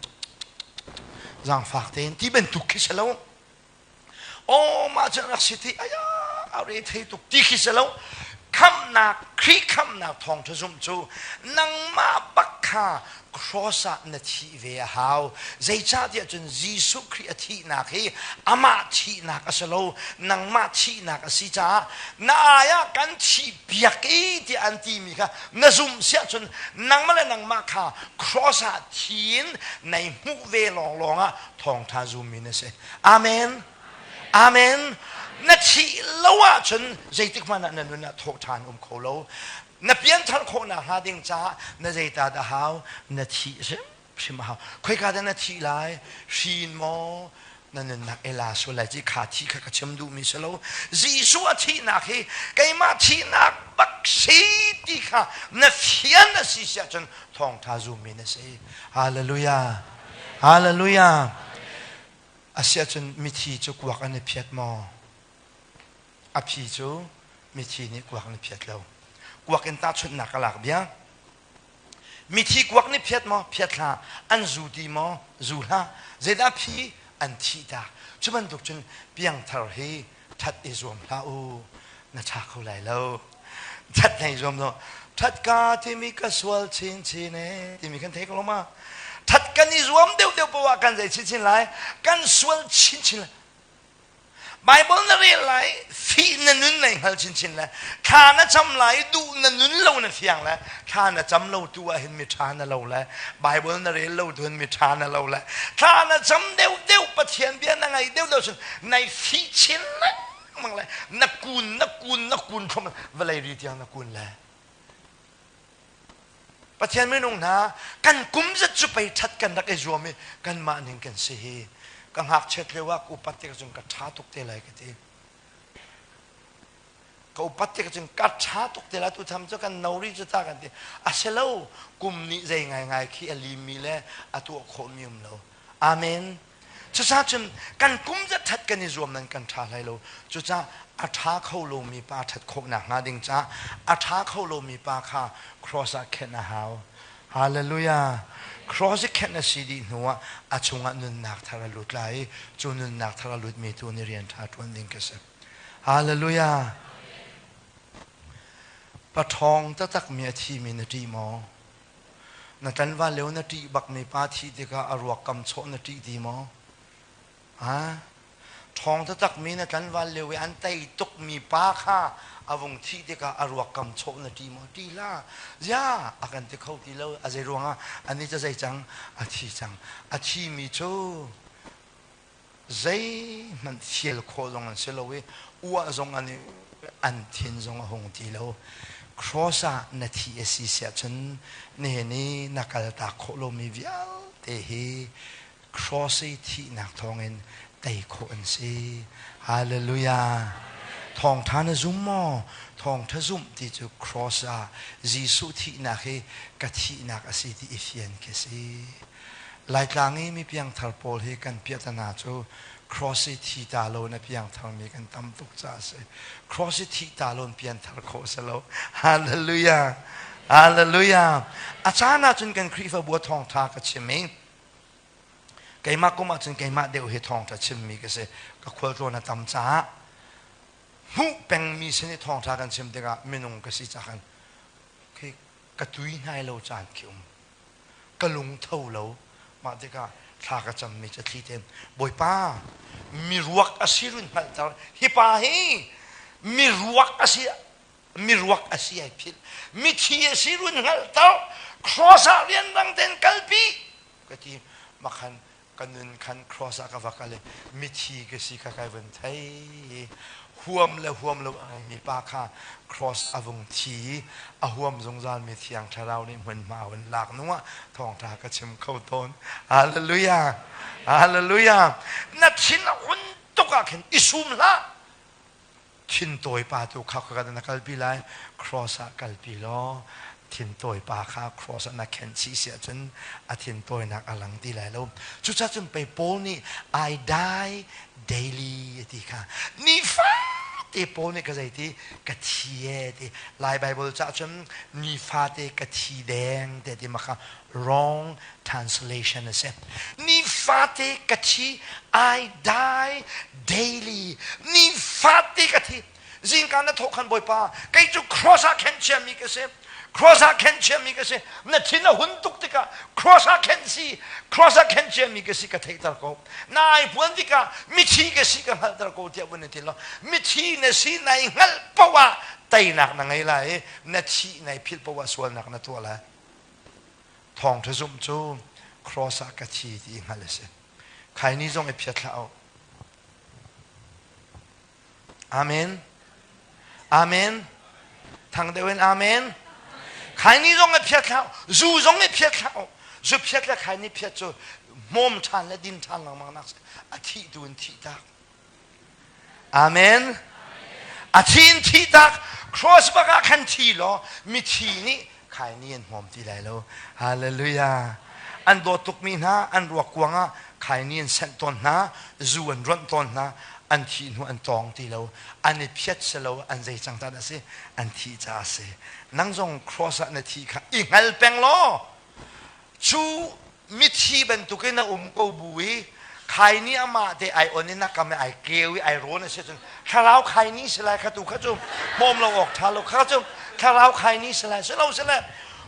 zaangfak tein ti bantuk khi si lo. Aw mah cu rak si ti aya a re thei tuk ti khi si lo. Khamhnak Khrih khamhnak thawngṭha zumh cu nangmah bak kha cross ah na thih ve a hau. Zeicahtiah cun Jesuh Khrih a thihnak hi amah thihnak a si lo, nangmah thihnak a si caah na ai ah kan thihpiak i tiah an timi kha na zumh siah cun nangmah le nangmah kha cross ah thi in nai hmuh ve lawnglawng ah thawngṭha zummi na si. Amen. Amen. Na thih lo ahcun zeitik hmanh ah na nun ah thawhṭhan um kho lo. Na pianthar khawhnak hnga ding caah na zeitat a hau? Na thih hrimhrim a hau. Khoika dah na thih lai? Hri in maw? Na nunnak ela sual lai ci kha thi kha ka chim duhmi si lo. Jesuh a thihnak hi keimah thihnak bak si ti kha na fian a si siah cun thawngṭha zummi na si. Hallelujah. Hallelujah. Asiahcun mithi cu kuak an i phiat maw? A phi cu mithi nih kuak an i phiat lo. Kuak in tahchunhnak ka lak bia. Mithi kuak nih phiat maw? Phiat hlah. An zu ti maw? Zu hlah. Zeidah phi? An thih tak. Cu bantuk cun piangthar hi ṭhat i zuam hlah u. Na ṭha kho lai lo. Ṭhat nei zuam lo. Ṭhat ka timi ka sual chinchin e timi kan thei ko lo ma? Ṭhat kan i zuam deuhdeuh poah ah kan zei chinchin lai? Kan sual chinchin lai. Bible na rel lai, fih na nun nai hngal chinchin lai. Thla na cam lai, duh na nun lo na fiang lai. Thla na cam lo tu ah hin mi ṭha na lo lai. Bible na rel lo tu hin mi ṭha na lo lai. Thla na cam deuhdeuh, Pathian bia na ngai deuhdeuh cun nai fih chin lengmang lai. Na kun, na kun, na kun thluahmah vawlei ri tiang na kun lai. Pathian minung hna kan kum zat cu pei ṭhat kan rak i zuam i kanmah ning kan si hi. Ka ngakchiat lio ah ka upat tik cun ka ṭha tuk te lai ka ti. Ka upat tik cun ka ṭha tuk te lai tu tham cu kan no rih cu ta kan ti. A si lo kum nih zei ngaingai khi a limmi le a tuah khawhmi um lo. Amen. Cucaah cun kan kum zat ṭhat kan i zuam nan kan ṭha hlei lo. Cucaah a ṭha kho lomi pa ṭhat khawhnak hnga ding caah a ṭha kho lomi pa kha cross ah khenh a hau. Hallelujah. Cross i khenh a si dih hnuah a chungah nunnak thar a lut lai i cu nunnak thar a lutmi tu nih rian ṭha ṭuan ding ka si. Hallelujah. Pa ṭhawng taktakmi a thimi na ṭih maw? Na tlanval lio na ṭih bakmi pa thih tikah a ruak kam chawh na ṭih ti maw? Ha? Ṭhawng taktakmi na tlanval lio i an tei tukmi pa kha a vung thih tikah a ruak kam chawh na ṭih maw? Ṭih hlah. Ziah a kan ti kho ti lo. A zei ruangah anih cu zei cang? A thi cang. A thimi cu zeihmanh fial khawh zong an si lo i uah zong an i an thin zong a hung ti lo. Cross ah na thi a si siah cun nihin i na kaltak khawh lomi vialte hi cross i thihnak thawngin tei khawh an si. Hallelujah. Thawngṭha na zum maw? Thawngṭha zumh ti cu cross ah Jesuh thihnak hi ka thihnak a si ti i fian khi si. Laitlang i mi piangthar pawl hi kan piahtana cu cross i thi ta lo in a piangtharmi kan tam tuk caah a si. Cross i thih ta lo in pianthar khawh a si lo. Hallelujah. Hallelujah. A caan ahcun kan Khrihfabu a thawngṭha ka chim i. Keimah kum ahcun keimah deuh hi thawngṭha chimmi ka si. Ka khualtlawn a tam caah hmuh pengmi sin i thawngṭha kan chim tikah minung ka si caah khan khi ka tui hnai lo caan khi um. Ka lungtho lo. Mah tikah thla ka cammi cu thli tein Bawipa miruak a si run hngalhter. Hi pa hi miruak a si miruak a si ai philh. Mithi a si run hngalhter. Cross ah rianrang tein kalpi ka ti makhan ka nun khan cross ah ka va kal i mithi ka si kha kai vun thei huam le huam lo a mi pa kha cross a vung thi a huam zungzal mi thiang thlarau nih hmunhma hun lak nungah thawngtha ka chim kho tawn hallelujah hallelujah na thin a hun tuk ah khin i sum hlah Thintawi pa tu kha ka na kalpi lai cross ah kalpi law thintawi pa kha cross ah na khenh chih si ahcun a thintawinak a lang ti lai lo cucaah cun pei Paul nih I die daily a ti kha nifate Paul nih ka zei ti ka thi e ti Lai Bible caah cun nifate ka thi deng te ti ma kha wrong translation a si. Nifate ka thi, I die daily. Nifate ka thi. Zingka na thawh khan Bawipa, kei cu cross ah khen chiami ka si. Cross ah khen chiami ka si. Na thin a hun tuk tikah cross ah khen si, cross ah khen chiami ka si ka theihter ko. Na ai puan tikah mithi ka si ka hngalhter ko tiah vun in ti law mithi na si nai hngalh poah ah teinak na ngei lai i na thih nai philh poah ah sualnak na tuah lai. Thawngṭha zumh cu cross ah ka thi ti i hngalh a si. Khaini zong i phiat hlah u. Amen. Amen. Thang deuh in amen. Khaini zong i phiat hlah u. Zu zong i phiat hlah u. Zu phiat le khaini phiat cu hmawm ṭhan le din ṭhan lengmang nak a thih tu in thih tak. Amen. A thi in thi tak cross bak ah khan thi law mithi nih khaini an hmawm ti lai lo. Hallelujah. An dawt tukmi hna an ruak kuang ah khaini an senh tawn hna, zu an ronh tawn hna, an thih hnu an tawng ti lo, an i phiat si lo, an zei cang ta dah si, an thih caah a si. Nang zong cross ah na thi kha i hngal peng law Cu mithi bantukin a um ko bu i khaini amah te ai on in a kam i ai keu i ai rawn a si cun thlarau khaini si lai kha tu kha cu hmawm lo awk ṭha lo kha cu thlarau khaini si lai si lo si le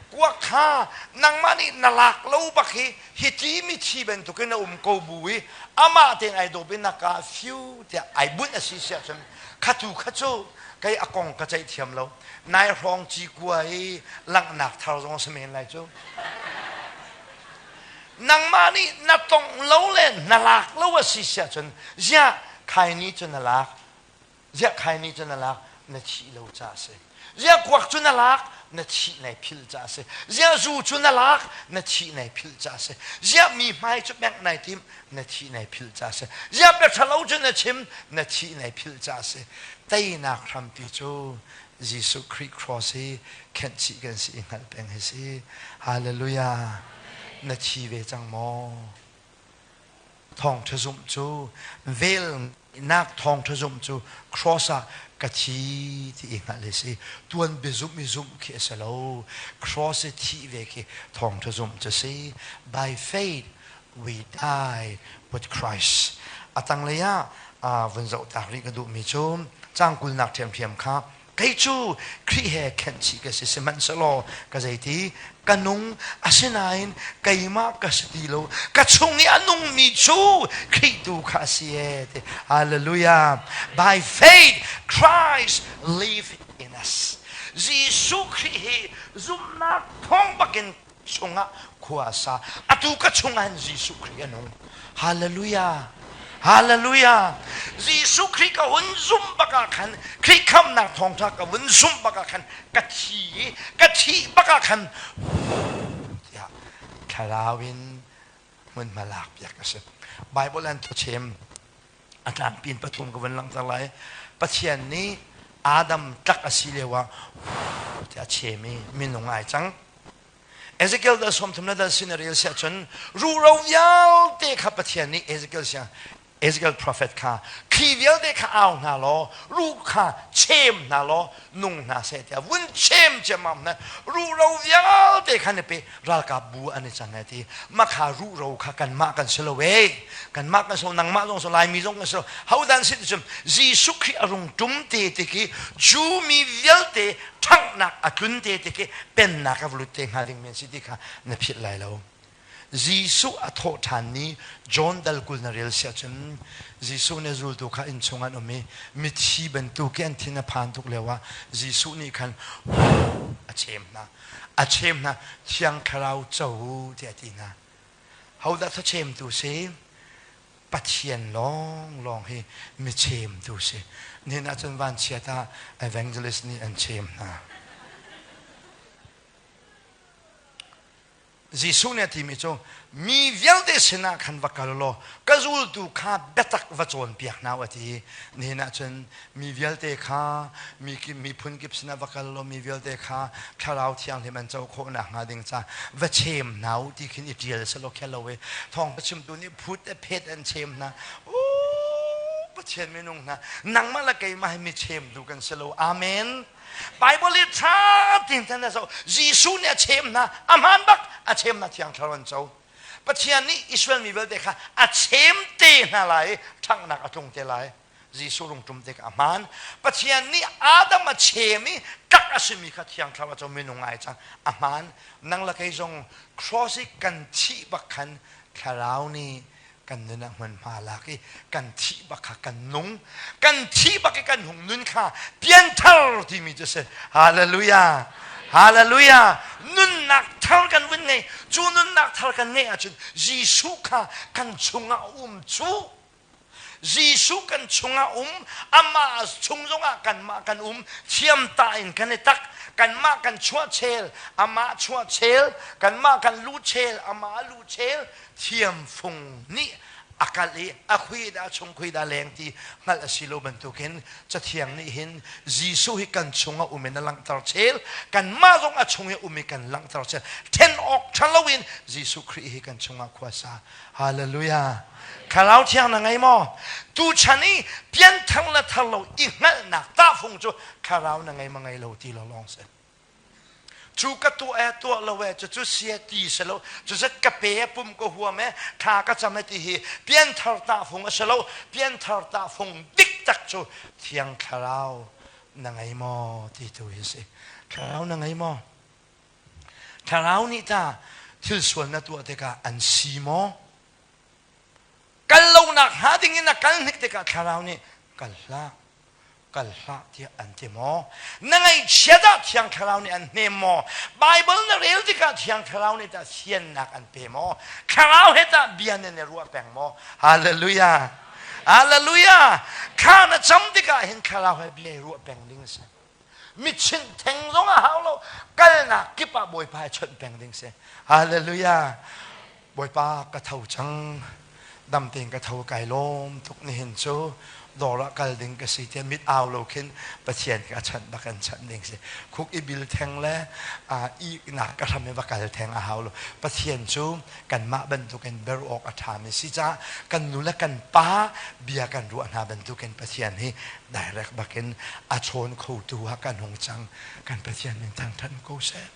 kuak kha nangmah nih na lak lo bak hi hi ti mithi bantukin a um ko bu i amah tein ai dawp in a ka fiu tiah ai bunh a si siah cun kha tu kha cu kei a kong ka ceih thiam lo nai hrawng cikua i langhnak thar zong a si men lai cu nangmah nih na tongh lo le na lak lo a si siah cun ziah khaini cu na lak ziah khaini cu na lak na thih lo ca a si ziah kuak cu na lak na thih nai philh ca a si ziah zu cu na lak na thih nai philh ca a si ziah mi hmai cu bengh nai tim na thih nai philh ca a si ziah bia ṭhalo cu na chim na thih nai philh ca a si teinak hrampi cu Jesuh Khrih cross hi khenhchih kan si i hngalh peng hi si. Hallelujah. Na thi ve cang maw? Thawngṭha zumh cu velnak thawngṭha zumh cu cross ah ka thi ti i hngalh hi si. Tuan biazumh i zumh khi a si lo. Cross i thih ve khi thawngṭha zumh cu si. By faith we die with Christ. A tanglei ah vun zoh tak rih ka duhmi cu cang kulnak ṭhiamṭhiam kha kei cu Khrih he khenhchih ka si sihmanhsehlaw ka zeiti ka nung asinain keimah ka si ti lo ka chung i a nungmi cu Khrih tu kha a si e ti hallelujah by faith Christ live in us Jesuh Khrih hi zumhnak thawng bakin chungah khua a sa atu ka chungah hin Jesuh Khrih a nung hallelujah hallelujah Jesuh Khrih ka hun zumh bak ah khan Khrih khamnak thawngtha ka vun zumh bak ah khan ka thi i ka thih bak ah khan tiah thlarau in hmunhma lak piak a si Bible an thawchem a tlangpi in pathum ka vun langhter lai Pathian nih Adam tlak a si lio ah tiah a chem i minung ai cang Ezekiel dal 30 le dal sin a rel siah cun ruhro vialte kha Pathian nih Ezekiel siang. Ezekiel prophet kha thli vialte kha au hna law ruh kha chem hna law nung hna seh tiah vun chem ciammam hna ruhro vialte kha na pe ralkap bu an i cang e ti makha ruhro kha kanmah kan si lo e kanmah kan si lo nangmah zong si laimi zong kan si lo hodan si ti cun Jesuh Khrih a rung tum te ti khi Jew mi vialte ṭhanghnak a tlun te ti khi pennak a va lut te hnga ding men si ti kha na philh lai lo Jesuh a thawh ṭhan ni John dal 20 na rel si ahcun Jesuh nih zultu kha inn chung an um i mithi bantuk i an thin a phan tuk lioah Jesuh nih khan a chem hna. A chem hna Thiang Thlarau co u tiah a ti hna. Hodah thawchemtu si? Pathian lawnglawng hi michemtu si. Nihin ahcun vanchiat ah evangelist nih an chem hna. Jesuh nih a timi cu mi vialte sinah khan va kal law ka zultu kha biatak va cawnpiak hna u a ti. Nihin ah cun mi vialte kha mi miphun kip sinah va kal law mi vialte kha thlarau thianghlim an co khawh nakhnga ding ca va chem hna u ti khin i ṭial selaw khel lo i thawngṭha chimtu nih phut le phet an chem hna. Pathian minung hna nangmah le keimah hi mi chemtu kan si lo. Amen. Bible i ṭha tein tan a zoh. Jesuh nih a chem hna, a hmaan bak, a chem hna thiang thlarau an co. Pathian nih Israel mi vialte kha a chem te hna lai i ṭhanghnak a tlung te lai. Jesuh rung ṭum tikah a hmaan. Pathian nih Adam a chem i ṭak a simi kha thiang thlarau a co minung ai cang. A hmaan. Nang le kei zong cross i kan thih bak khan thlarau nih kan nun ah hmunhma lak i kan thih bak kha kan nung kan thih bak i kan hung nun kha pianthar timi cu si hallelujah hallelujah nunnak thar kan vun ngei cu nunnak thar kan ngeih ahcun Jesuh kha kan chungah um cu Jesuh kan chungah um amah chung zongah kanmah kan um thiamta in kan i tak kanmah kan chuah chel amah chuah chel kanmah kan lu chel amah lu chel thiamfung nih a kal i a khui dah chung khui dah leng ti hngalh a si lo bantukin cathiang nih hin Jesuh hi kan chungah um in a langhter chel kanmah zong a chung i um i kan langhter chel then awk ṭha loin Jesuh Khrih hi kan chungah khua sa hallelujah thlarau thiang na ngei maw tuchan i pianthar le thar lo i hngalhnak tahfung cu thlarau na ngei ma ngei lo ti lo lawng si Cu ka tuah e tuah lo e cucu si e ti si lo cuzat ka pe e pum ka huam e thla ka cam e ti hi pianthar tahfung a si lo pianthar tahfung dik tak cu thiang thlarau na ngei maw ti tu hi si thlarau na ngei maw thlarau nih ta thil sual na tuah tikah an si maw kal lonak hnga ding in a kal hnik tikah thlarau nih kal hlah kal hlah tiah an ti maw? Na ngaihchia dah Thiang Thlarau nih an hnem maw? Bible na rel tikah Thiang Thlarau nih tah siannak an pe maw? Thlarau he tah bia nan i ruah peng maw? Hallelujah! Hallelujah! Thla na cam tikah hin Thlarau he bia i ruah peng ding a si. Michinh theng zong a hau lo. Kalnak kip ah Bawipa he chawnh peng ding si. Hallelujah! Bawipa ka tho cang dam tein ka tho kai lawm tuk nihin cu dawr ah kal ding ka si tiah mit au lo khin Pathian ka chanh bak an chanh ding si khuk i bil theng le ihnak ka hram i va kal theng a hau lo Pathian cu kanmah bantukin ber awk a ṭhami si caah kan nu le kan pa bia kan ruah hna bantukin Pathian hi direct bakin a chawn khotu ah kan hung cang kan Pathian min thangṭhat ko seh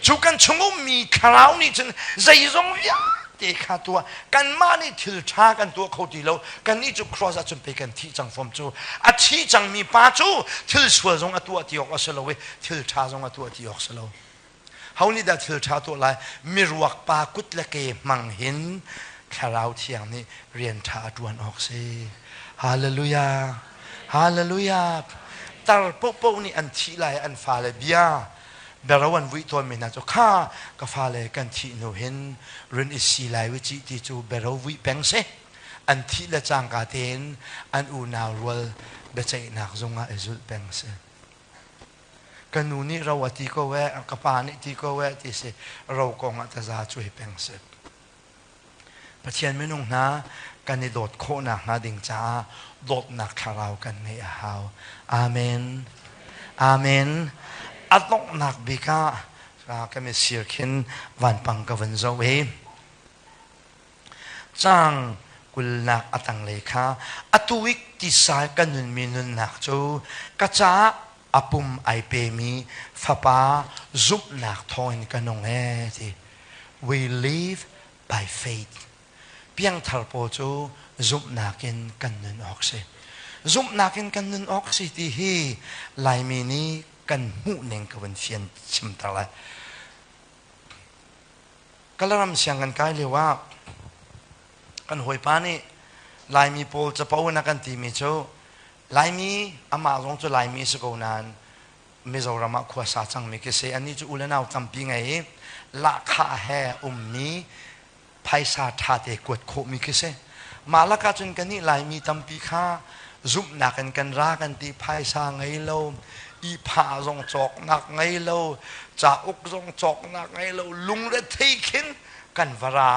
Cu kan chung ummi thlarau nih cun zeizong vialte kha tuah kanmah nih thil ṭha kan tuah kho ti lo kannih cu cross ah cun pei kan thih cang fom cu a thi cangmi pa cu thil sual zong a tuah ti awk a si lo i thil ṭha zong a tuah ti awk si lo ho nih dah thil ṭha tuah lai miruak pa kut le ke hmang hin thlarau thiang nih rian ṭha a ṭuan awk si hallelujah hallelujah tar popo nih an thih lai an fale bia Biaro an vuih tawnmi hna cu kha ka fale kan thih hnu hin run i si lai u cih ti cu biaro vuih peng si. An thih le cangka tein an unau rual biaceihnak zung ah i zulh peng si. Ka nu nih ro a ti ko eh, ka pa nih ti ko eh ti si ro kong ah taza cuai peng si. Pathian minung hna kan i dawt khawhnak hnga ding caah dawtnak thlarau kan ngeih a hau. Amen. Amen. A donghnak bik ah ka mitsir khin vanpang ka vun zoh i caang. Kulnak a tanglei kha atu i tisa ka nunmi nunnak cu ka caah a pum ai pemi fapa zumhnak thawngin ka nung ee ti. We live by faith. Piangthar pawl cu zumhnak in kan nun awk si. Zumhnak in kan nun awk si ti hi Laimi nih kan hmuhning ka vun fian chimter lai. Kalaram siang kan kai lio ah kan hawipa nih Laimi pawl capo in a kan timi cu Laimi amah zong cu Laimi si ko nain Mizoram ah khua sa cangmi khi si. Annih cu u le nau tampi ngei i lahkhah he ummi phaisa ṭhate kuat khawhmi khi si. Mah lakah cun kannih Laimi tampi kha zumhnak in kan ra kan ti phaisa ngei lo, ihphah zong cawknak ngei lo, cauk zong cawknak ngei lo, lungrethei khin kan va ra.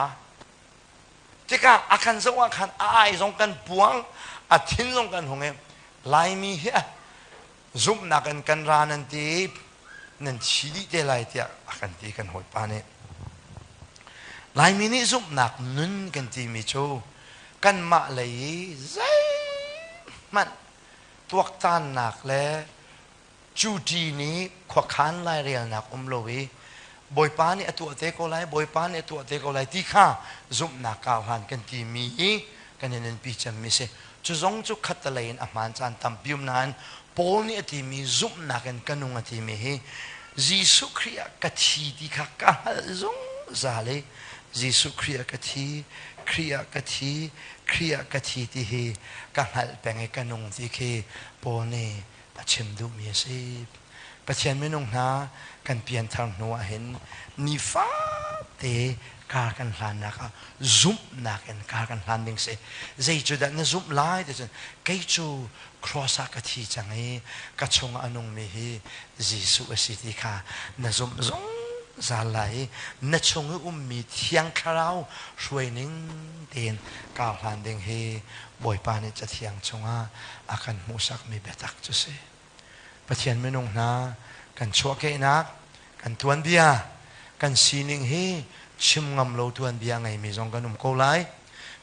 Tikah a kan zoh ah khan a ai zong kan puang, a thin zong kan hung i Laimi hi zumhnak in kan ra nan ti nan thi dih te lai tiah a kan ti kan hawipa nih. Laimi nih zumhnak nun kan timi cu kanmah lei i zeihmanh tuaktannak le cuṭi nih khuakhan lairelnak um lo i Bawipa nih a tuah te ko lai, Bawipa nih a tuah te ko lai ti kha zumhnak karhlan kan timi hi kan i nunpi cemmi si. Cu zong cu khattelei in a hmaan caan tampi um nain Paul nih a timi zumhnak in ka nung a timi hi Jesuh Khrih ah ka thi ti kha ka hngalh zungzal i Jesuh Khrih ah ka thi, Khrih ah ka thi, Khrih ah ka thi ti hi ka hngalh peng i ka nung ti khi Paul nih a chim duhmi a si. Pathian minung hna kan pianthar hnu ah hin nifate kar kan hlannak ah zumhnak in kar kan hlan ding si. Zei cu dah na zumh lai ti cun kei cu cross ah ka thi cang i ka chungah a nungmi hi Jesuh a si ti kha na zumh zungzal lai i na chung i ummi Thiang Thlarau hruai ning tein kar hlan ding hi Bawipa nih Cathiang chungah a kan hmuhsakmi biatak cu si. Pathian minung hna kan chuahkehnak, kan tuanbia, kan sining hi chim ngam lo tuanbia ngeimi zong kan um ko lai.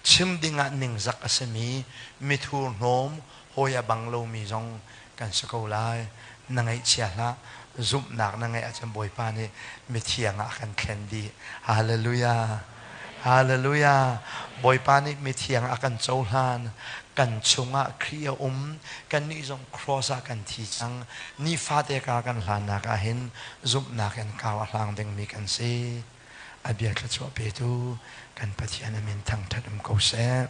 Chim dingah ningzak a simi mithur hnawm hawi a bang lomi zong kan si ko lai. Na ngaihchia hlah. Zumhnak na ngeih ahcun Bawipa nih mithiang ah a kan thlen dih. Hallelujah. Hallelujah. Bawipa nih mithiang a kan cohlan. Kan chungah Khrih a um. Kannih zong cross ah kan thi cang. Nifate kar kan hlannak ah hin zumhnak in kar a hlang dingmi kan si. A bia thluachuah petu kan Pathian a min thangṭhat um ko seh.